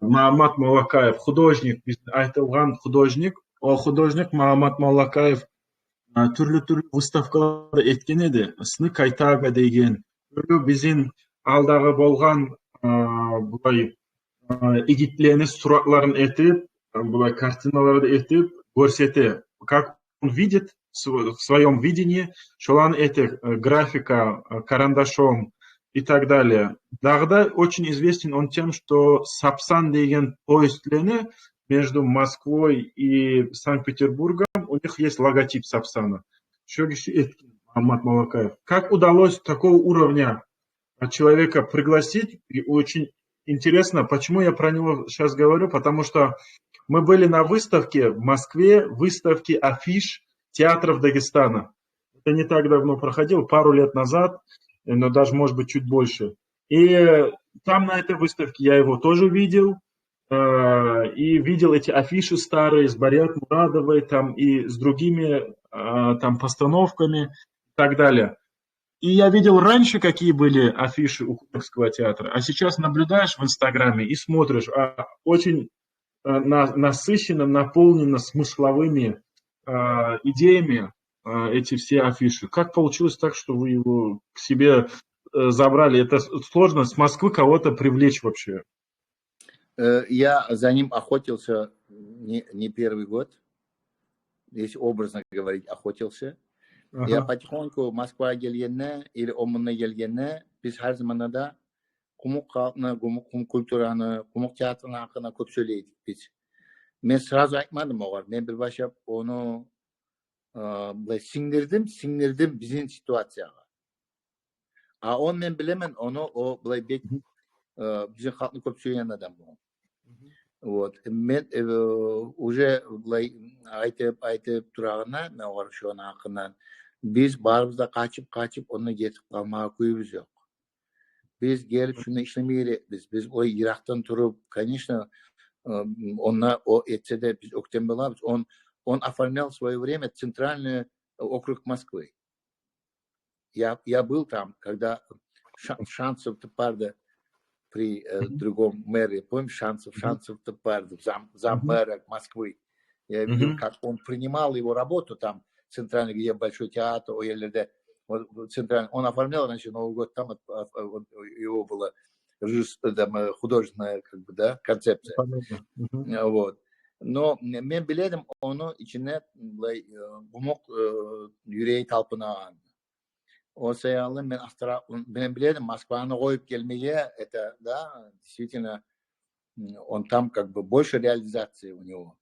Магьаммат Моллакаев, художник, биз айтылгъан художник, о художник Магьаммат Моллакаев, а, тюрлю-тюрлю выставкалар этген эди. Сны Кайтага деген, тюрлю бизин алдагъы болгъан, а, булай, а, игитлени суратларын этип, а, булай картиналарды этип гёрсете. Как он видит в сво-, в своём видении, шоланы эте, э, графика, э, карандашом и так далее. Дагъы да очень известен он тем, что Сапсан деген поездни между Москвой и Санкт-Петербургом, у них есть логотип Сапсана. Шо гиши этген, Магьаммат Моллакаев. Как удалось такого уровня, а, человека пригласить? И очень интересно, почему я про него щас говорю, потому что мы были на выставке в Москве, выставке афиш театров Дагестана. Это не так давно проходило, пару лет назад, э, но даже, может быть, чуть больше. И, э, там на этой выставке я его тоже видел, э, и видел эти афиши старые с Барият Мурадовой там и с другими, э, там постановками и так далее. И я видел раньше, какие были афиши у Кубокского театра, а сейчас наблюдаешь в Инстаграме и смотришь, а, очень, э, на-, насыщенно, наполнено смысловыми, а, идеями, а, эти все афиши. Как получилось так, что вы его к себе, э, забрали? Это с-, сложно с Москвы кого-то привлечь вообще? Э, я за ним охотился не, не первый год, если образно говорить, охотился. Я потихоньку Москвагъа гелгенде или Омгунда гелгенде, биз гьар заманда да къумукъ халкъны, къумукъ, къумукъ культураны, къумукъ театрны гьакъында кёп сёйлей эдик биз. Мен сразу айтмадым огъар. Мен бир башлап ону, э, булай сингдирдим, сингдирдим бизин ситуациягъа. А он, мен билемен ону, о булай бек, э, бизин халкъны кёп сюеген адам болгъан. Вот. Мен, э, уже булай айтып, айтып турагъанда, мен огъар шону гьакъындан, биз барыбыз да къачып, къачып, онда гетип къалмагъа кюйюбюз ёкъ. Биз гелип шунда ишлеме герекбиз. Биз о йыракъдан туруп, конечно, э, онда о этсе де биз оьктем болабыз. Он, он оформлял в своё время центральный округ Москвы. Я, я был там, когда Ша-, Шанцев-то барды при, э, другом мэре. Помнишь, Шанцев, Шанцев-то барды, зам, зам мэра Москвы. Я видел, как он принимал его работу там, центральный, где Большой театр, о ерлерде, вот, вот центральный. Он оформлял раньше Новый год, там от-, от-, от-, его была режисс-, там, э, художественная, как бы, да, концепция. Э, вот. Но мен биледим, ону ичинде булай, э, къумукъ, э, юреги талпынагъан. О саялы мен астара-, мен биледим, Москваны къоюп гелмеге, это, да, действительно, м, он там как бы больше реализации у него.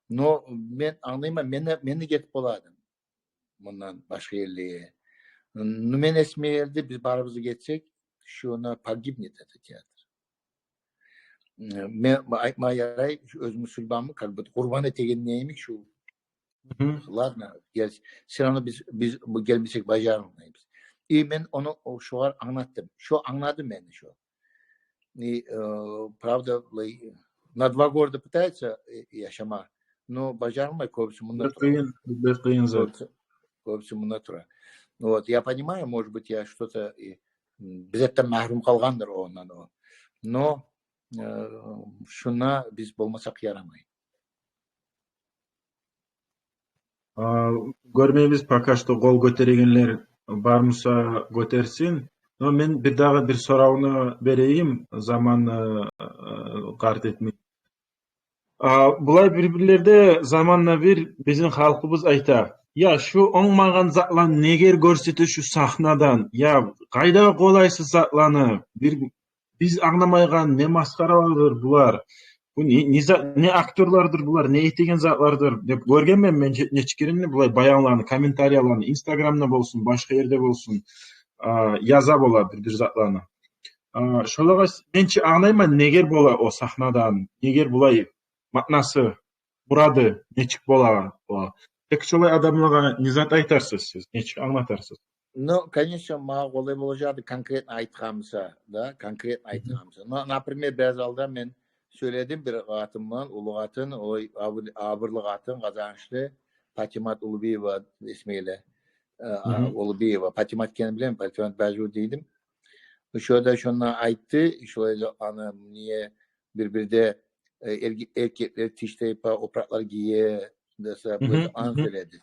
Но мен англайман, мен де, мен де гетип бола эдим мундан башгъа ерлеге. Ну, мен эсиме гелди, биз барыбыз да гетсек, шунда погибнет этот театр. Мен айтма ярай, шу оьзюмню судьбамны как бы къурбан этеген йимик шу. Ладно, гел, всё равно биз, биз бу гелмесек бажарылмайбыз. И мен ону о шогъар англатдым. Шо англады мени шо. И, э, правда, на два города пытается, э, яшама, но бажарылмай, кёбюсю мунда тура. Бек къыйын, бек къыйын зат. Кёбюсю, кёбюсю мунда тура. Вот, я понимаю, может быть, я что-то, э, м, бир затдан магьрюм къалгъандыр ондан о. Но, э, шунда биз болмасакъ ярамай. А, гёрмейбиз, пока что къол гётергенлер бар буса гётерсин. Но мен бирдагъы бир соравну берейим, заманны, э, къарт этмей. А, булай бир-бирлерде заманда бир бизин халкъыбыз айта: «Я, шу онгмагъан затланы негер гёрсете шу сахнадан? Я, къайда къолайсыз затланы? Бир биз англамайгъан не масхаралардыр булар? Бу не, не за-, не актёрлардыр булар, не этеген затлардыр?» — деп гёргенмен мен нече-, нече керен де булай баянланы, комментарияланы, Инстаграмда болсун, башгъа ерде болсун, а, яза бола бир-бир затланы. А, шолагъа с-, мен чи англайман, негер бола о сахнадан, негер булай маънасы, мурады нечик бола о. Тек шолай адамлагъа не зат айтарсыз сиз, нечик англатарсыз? Ну, конечно, магъа къолай болажакъ эди конкретно айтгъан буса, да, конкретно айтгъан буса. Но, например, бираз алда мен сёйледим бир къатын булан, уллу къатын, олай абыр-, абырлы къатын, къазанышлы, Патимат Улубиева эсми геле. Э, а, Улубиева, Патимат экенин билемен, Патимат Бажу дейдим. Шо да шонда айтды, шолай да аны не бир-бирде, э, эрги-, эркеклер тиштайпа опуракълар гие десе, бу аны сёйледи.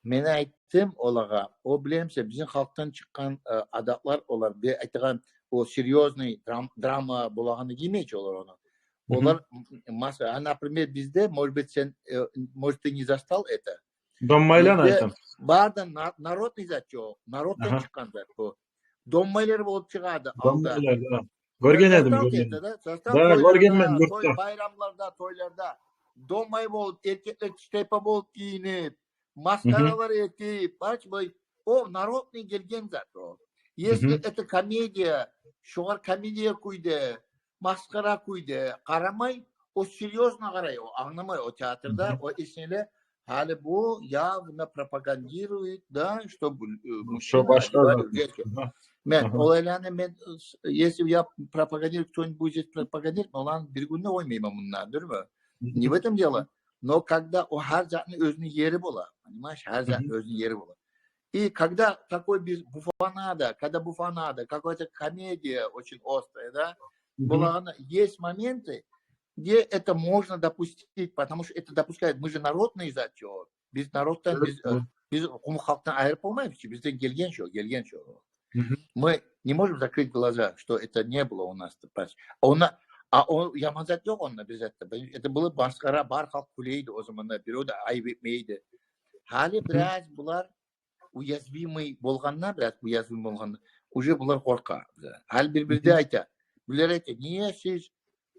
Мен айтдым олагъа, о, билемисен, бизин халкъдан чыкъгъан, э, адатлар олар, бир айтагъан, о серьёзный драм-, драма болагъанда гиймей чи олар ону. Олар м-, м-, маса-, а, например, бизде, может быть, сен, э, может, ты не застал это. Доммайланы айтам. Бизде бары да на-, народный зат чы о, народдан чыкъгъан зат бу. Доммайлар болуп чыгъады алда. Доммайлар, да. Гёрген эдим, гёрген эдим. Да, гёргенмен, гёрдюм. Той байрамларда, тойларда доммай болуп, эркеклер тиштайпа болуп гийинип, масхаралар этип, бачы, бу, о, народный гелген зат о. Если это комедия, шогъар комедия кюйде, масхара кюйде къарамай, о серьёзно къарай, о англамай, о театрда, о эсинде гьали бу явно пропагандирует, да, чтобы, э, мужчина башгъа одевали зат. Мен олайланы, мен, э, с-, если я пропагандирую, кто-нибудь здесь пропагандирует, мен оланы бир гюн де къоймайман мунда, дюрмю? Не в этом дело. Но когда о гьар затны оьзюню ери бола, понимаешь, гьар затны оьзюню ери бола. И когда такой без буфонада, когда буфонада, какая-то комедия очень острая, да, была она, есть моменты, где это можно допустить, потому что это допускает, мы же народный зат чё, биз народдан, биз, э, биз къумукъ халкъдан айрып болмайбыз чы, бизден гелген шо, гелген шо. Мы не можем закрыть глаза, что это не было у нас. Она, а о, яман зат ёкъ онда, бир зат да. Это было масхара, бар халкъ гюлейди о заманда, бирев де айып этмейди. Гьали бираз булар уязвимый болгъанда, бираз уязвимый болгъанда, уже булар къоркъа. Гьали бир-бирде айта. Булар айта: «Неге сиз,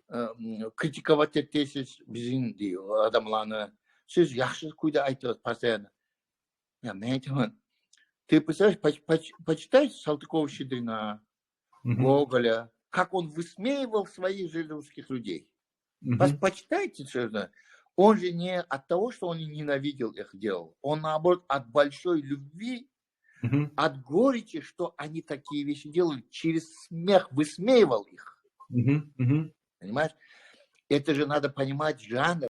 э, м, критиковать этесиз бизин, — дей, — адамланы? Сиз яхшы кюйде айтасыз постоянно». Я, мен айтаман: «Ты представляешь, поч-, поч-, почитай Салтыкова-Щедрина, Гоголя, как он высмеивал своих же русских людей. Пос-, почитайте, что это. Он же не от того, что он ненавидел их, делал. Он, наоборот, от большой любви, от горечи, что они такие вещи делали, через смех высмеивал их». Понимаешь? Это же надо понимать жанр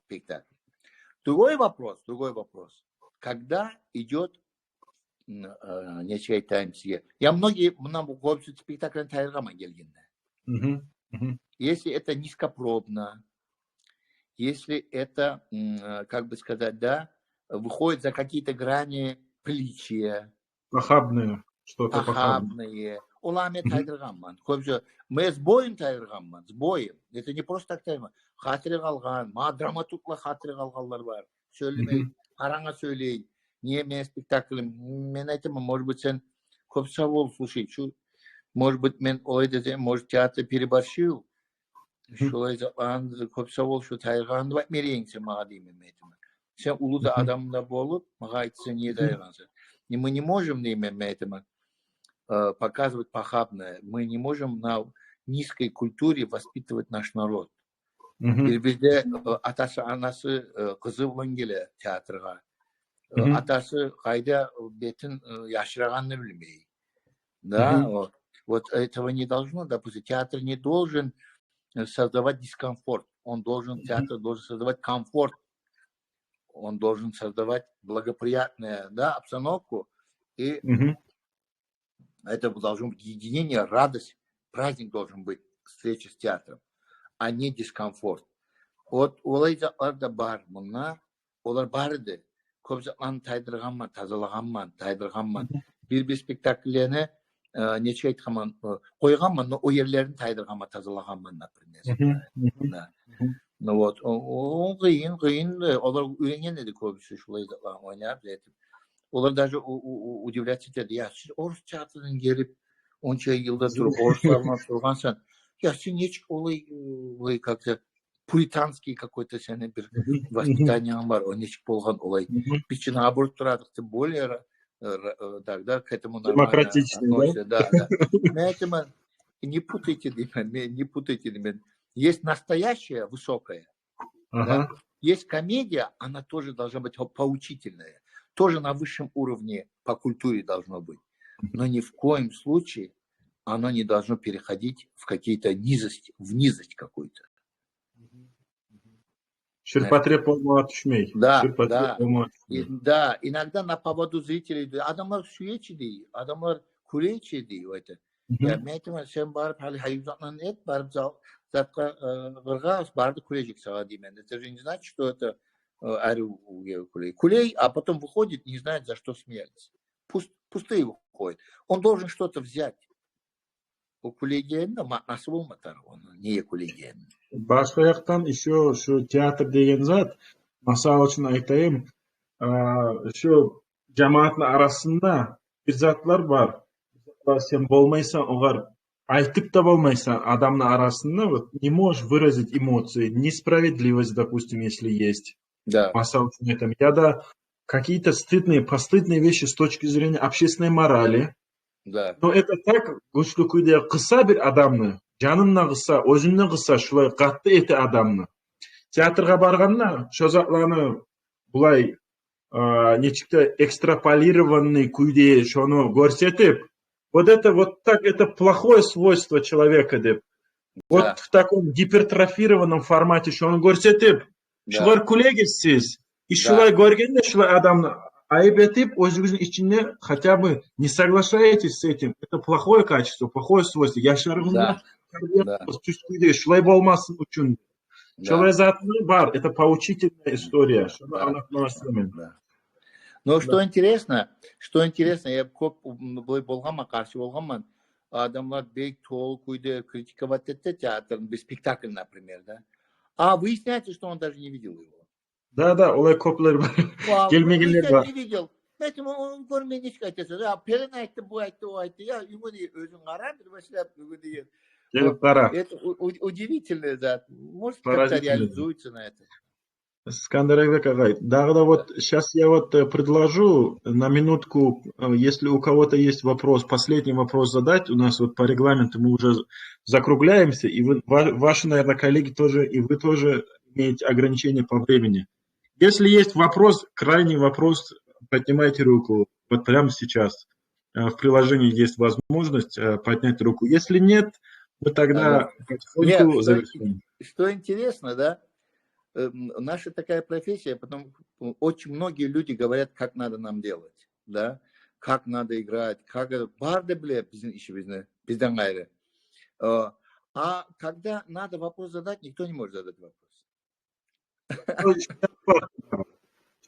спектакля. Другой вопрос, другой вопрос. Когда идёт, м, э, нече айтайым сизге. Я многие, мунда бу кёбюсю спектакльни тайдыргъанман гелгенде. Если это низкопробно, если это, м, э, как бы сказать, да, выходит за какие-то грани приличия, похабные, что-то похабное. Похабные. Оланы мен тайдыргъанман. Кёбюсю, мен с боем тайдыргъанман, с боем. Это не просто так тайдыргъанман. Хатири къалгъан, магъа драматурглар хатири къалгъанлар бар. Сёйлемей, къарангъа сёйлей. Неге мени спектаклим? Мен айтаман, может быть, сен, кёп сав бол, слушай, шу, может быть, мен олай десем, может, театр переборщил. Шолай затланы, кёп сав бол, шо тайдыргъанынг деп айтма герек сен магъа, деймен мен айтаман. Сен уллу да адам да болуп, магъа айтсанг, неге тайдыргъансан? И мы не можем, деймен мен айтаман, э, показывать похабное. Мы не можем на низкой культуре воспитывать наш народ. Бир-бирде, э, атасы, анасы, э, къызы булан геле театргъа. Э, атасы къайда, э, бетин, э, яшырагъанны билмей. Да, вот. Вот этого не должно, допустим, театр не должен, э, создавать дискомфорт. Он должен, театр должен создавать комфорт. Он должен создавать благоприятную, да, обстановку. И это должно быть единение, радость, праздник должен быть, встреча с театром, а не дискомфорт. Вот олай затлар да бар мунда. Олар бар эди. Кёп затланы тайдыргъанман, тазалагъанман, тайдыргъанман. Бир-бир спектакльлени, э, нечик айтгъанман, э, къойгъанман, но о ерлерин тайдыргъанман, тазалагъанман, например. Да. Ну вот, о, о, къыйын, къыйын, э, олар уьйренген эди кёбюсю шулай затланы ойнап, этип. Олар даже у-, у-, у-, удивляться этеди. Я, сен орус театрдан гелип, онча йылда туруп, оруслар булан тургъансан. Я, сен нечик олай, э, олай как-то пуританский какой-то сени бир воспитаниянг бар, о нечик болгъан олай? Биз чи наоборот турадыкъ, тем более ра-, ра-, э, тогда к этому нормально относятся. Демократичный, да? Да, да. Мен айтаман, не путайте, деймен, не путайте, деймен. Есть настоящая высокая, да? Есть комедия, она тоже должна быть по-, поучительная, тоже на высшем уровне по культуре должно быть. Но ни в коем случае оно не должно переходить в какие-то низости, в низость какую-то. Ширпотреб болмагъа тюшмей. Да, ширпотреб болмагъа тюшмей. И, да, иногда на поводу зрителей. Адамлар сюе чи дей, адамлар гюле чи дей, о айта. Я, мен айтаман, сен барып, гьали гьай узатман эт, барып зал, затгъа, э, къыргъа, бары да гюлежек сагъа, деймен. Это же не значит, что это, э, арив гюлей. Гюлей, а потом выходит, не знает, за что смеялись. Пуст-, пустые выходит. Он должен что-то взять. О гюлегенни де маънасы болма тарыкъ ону, неге гюлегенни. Башгъа якъдан ещё шу театр деген зат, масала учун айтайым, а, шу жамаатны арасында бир затлар бар. Бир затлар сен болмайсан огъар, айтып да болмайсан адамны арасында, вот, не можешь выразить эмоции, несправедливость, допустим, если есть. Да. Масала учун айтаман. Я да какие-то стыдные, постыдные вещи с точки зрения общественной морали. Да. Но это так гючлю кюйде къыса бир адамны, жанын да къыса, оьзюн де къыса, шулай къатты эте адамны. Театргъа баргъанда шо затланы булай, а, нечик де экстраполированный кюйде шону гёрсетип, вот это вот так, это плохое свойство человека деп. Вот в таком гипертрофированном формате шону гёрсетип, шулар гюлегиз сиз. И шулай гёргенде шулай адамны айып этип, оьзюгюзню ичинде хотя бы не соглашаетесь с этим, это плохое качество, плохое свойство. Яшларыгъызгъа тарбия беригиз, тюз кюйде, шулай болмасын учун. Шолай затны бар, это поучительная история. Шону англатмагъа сюемен. Но что интересно, что интересно, я кёп, м, булай болгъанман, къаршы болгъанман. Адамлар бек толу кюйде критиковать эте театрны, бир спектакль, например, да. А выясняется, что он даже не видел его. Да, да, олай кёплер бар. Гелмегенлер бар. Не видел. Мен айтдым, ону гёрмей нечик айтасан? Я, пелен айтды, бу айтды, о айтды. Я, югюн де оьзюнг къара, бир башлап югюн де. Гелип къара. Это у-, у-, удивительный зат. Может, как-то реализуется на это. Скандарбек агъай, дагъы да вот щас я вот, э, предложу на минутку, э, если у кого-то есть вопрос, последний вопрос задать, у нас вот по регламенту мы уже з-, закругляемся, и вы, ва-, ваши, наверное, коллеги тоже, и вы тоже имеете ограничения по времени. Если есть вопрос, крайний вопрос, поднимайте руку, вот прямо сейчас. Э, в приложении есть возможность, э, поднять руку. Если нет, мы тогда потихоньку завершим. Что интересно, да, э, м, наша такая профессия, потому что очень многие люди говорят, как надо нам делать, да, как надо играть, как это, бары да биле бизин ишибизни, бизден къайры. Э, а когда надо вопрос задать, никто не может задать вопрос.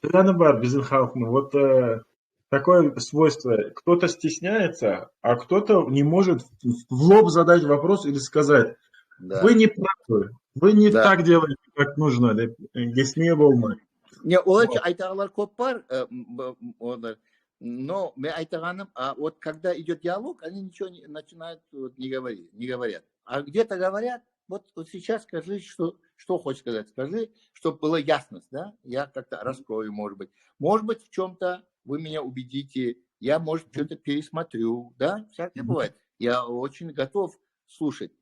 Шоланы бар бизин халкъны. Вот, э, такое свойство. Кто-то стесняется, а кто-то не может в, в лоб задать вопрос или сказать: «Вы не правы, вы не так делаете, как нужно», — деп, э, гесмеге болмай. Не, олай чы айтагъанлар кёп бар, э, м, б-, м, олар. Но мен айтагъаным, а вот когда идёт диалог, они ничего не, начинают, вот, не говори-, не говорят. А где-то говорят, вот, вот сейчас скажи, что, что хочешь сказать, скажи, чтобы была ясность, да? Я как-то раскрою, может быть. Может быть, в чём-то вы меня убедите, я, может, что-то пересмотрю, да? Всякое бывает. Я очень готов слушать.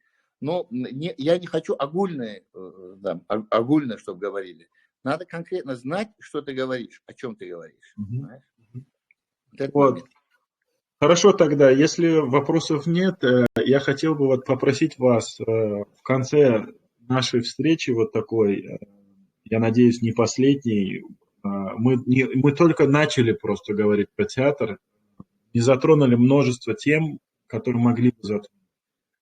Но н-, не, я не хочу огульное, э, там, о-, огульно, чтоб говорили. Надо конкретно знать, что ты говоришь, о чём ты говоришь. Понимаешь? Вот этот момент. Хорошо, тогда, если вопросов нет, э, я хотел бы вот попросить вас, э, в конце нашей встречи вот такой, э, я надеюсь, не последней, э, мы не, мы только начали просто говорить про театр, не затронули множество тем, которые могли бы затронуть.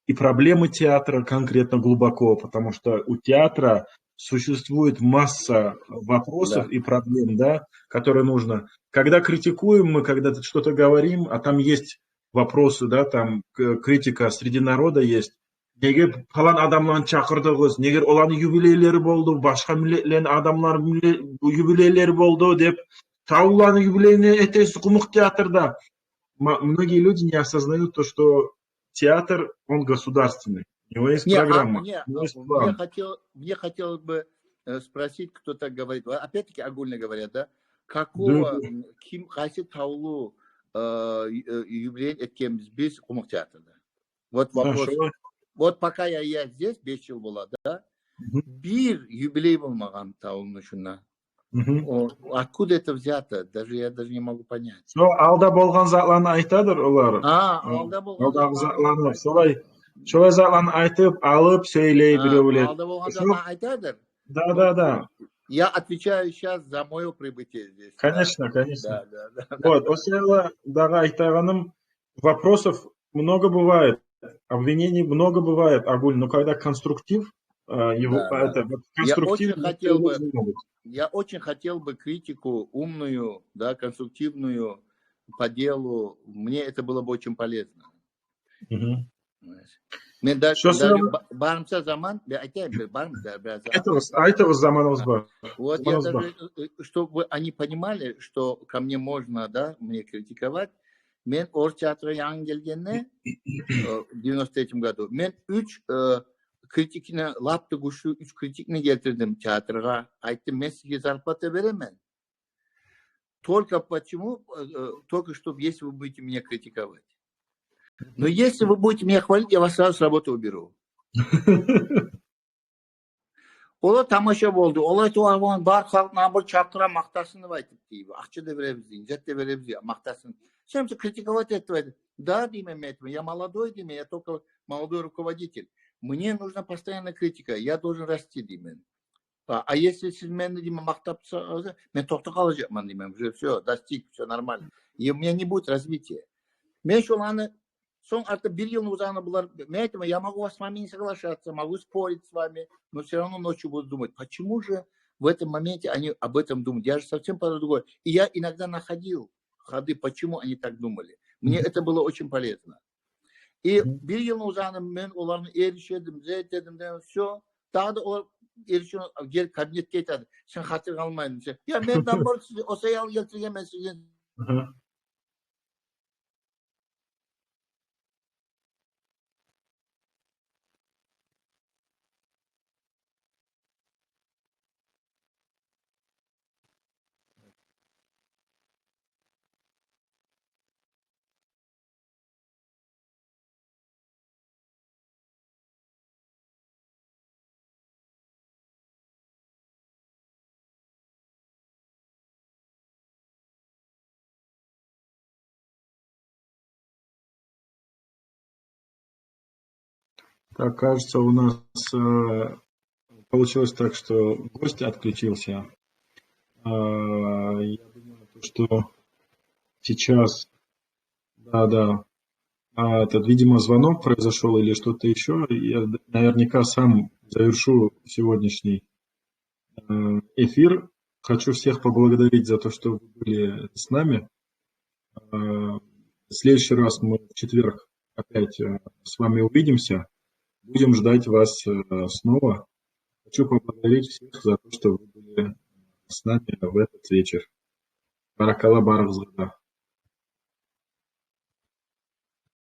И проблемы театра конкретно глубоко, потому что у театра существует масса вопросов и проблем, да, которые нужно. Когда критикуем мы, когда что-то говорим, а там есть вопросы, да, там к-, критика среди народа есть. Неге палан адамланы чакъырдыгъыз, неге оланы юбилейлери болду, башгъа миллетлени адамлар милле-, юбилейлери болду деп, таулуланы юбилейин этесиз къумукъ театрда. Ма-, многие люди не осознают то, что театр, он государственный. У него есть программа, у него есть план. Мне хотел-, мне хотелось бы, э, спросить, кто так говорит. Опять-таки огульно говорят, да? Какого, м, ким, къайсы таулу, э, ю-, э, юбилей этгенбиз биз къумукъ театрда? Вот вопрос. Вот пока я, я здесь, беш йыл бола, да? Бир юбилей болмагъан таулуну шунда. О, откуда это взято? Даже, я даже не могу понять. Шо алда болгъан затланы айтадыр олар. А, алда болгъан затланы. Шолай, шолай затланы айтып, алып сёйлей биревлер. Алда болгъан затланы айтадыр. Да, да, да. Я отвечаю сейчас за моё прибытие здесь. Конечно, конечно. Да, да, да. Вот, о саялы дагъы айтагъаным, вопросов много бывает, обвинений много бывает, огульно, но когда конструктив, э, его, это, вот конструктив, я очень хотел бы, я очень хотел бы критику умную, да, конструктивную, по делу, мне это было бы очень полезно. Понимаешь? Мен даже, даже ба-, барымса заман, мен айтайым, бир барымса, бираз. Айтыгъыз, айтыгъыз, заманыбыз бар. Вот я даже, э, э, чтобы они понимали, что ко мне можно, да, мне критиковать. Мен орус театргъа янгы гелгенде, э, в девяносто третьем году, мен уьч, э, критикни, лап да гючлю уьч критикни гелтирдим театргъа. Айтдым, мен сизге зарплата беремен. Только почему, э, э, только чтоб, если вы будете меня критиковать. Но если вы будете меня хвалить, я вас сразу с работы уберу. Олар тамаша болду. Олар айтды, "Агъан, бар халкъны бир чакъыра, макътасын", деп айтып, дей. "Акъча да беребиз, дей, зат да беребиз, дей, макътасын. Сен бизин критиковать эт", деп айтды. "Да", деймен мен, "я молодой", деймен, "я только молодой руководитель. Мне нужна постоянная критика, я должен расти", деймен. А, а если сиз мени, деймен, макътап турсагъыз, мен токътап къалажакъман, деймен, уже всё, достиг, всё нормально. И у меня не будет развития. Мен шоланы сонг артда бир йылны узагъына булар, мен айтаман, я могу с вами не соглашаться, могу спорить с вами, но всё равно ночью буду думать, почему же в этом моменте они об этом думают? Я же совсем про другое. И я иногда находил ходы, почему они так думали. Мне это было очень полезно. И бир йылны узагъына мен оланы эришдирдим, зат этдим, деймен, всё. Дагъы да олар эришип, гелип кабинетге айтады: «Сен хатир къалмайдынг, сен». Я, мен наоборот, сизге о саялы гелтиргенмен сизге. Так, кажется, у нас э, получилось так, что гость отключился. А, я думаю, то, что сейчас, да, да, а, этот, видимо, звонок произошёл или что-то ещё. Я д- наверняка сам завершу сегодняшний э, эфир. Хочу всех поблагодарить за то, что вы были с нами. Э, в следующий раз мы в четверг опять э, с вами увидимся. Будем ждать вас э, снова. Хочу поблагодарить всех за то, что вы были с нами в этот вечер. Баракалла барыгъызгъа да.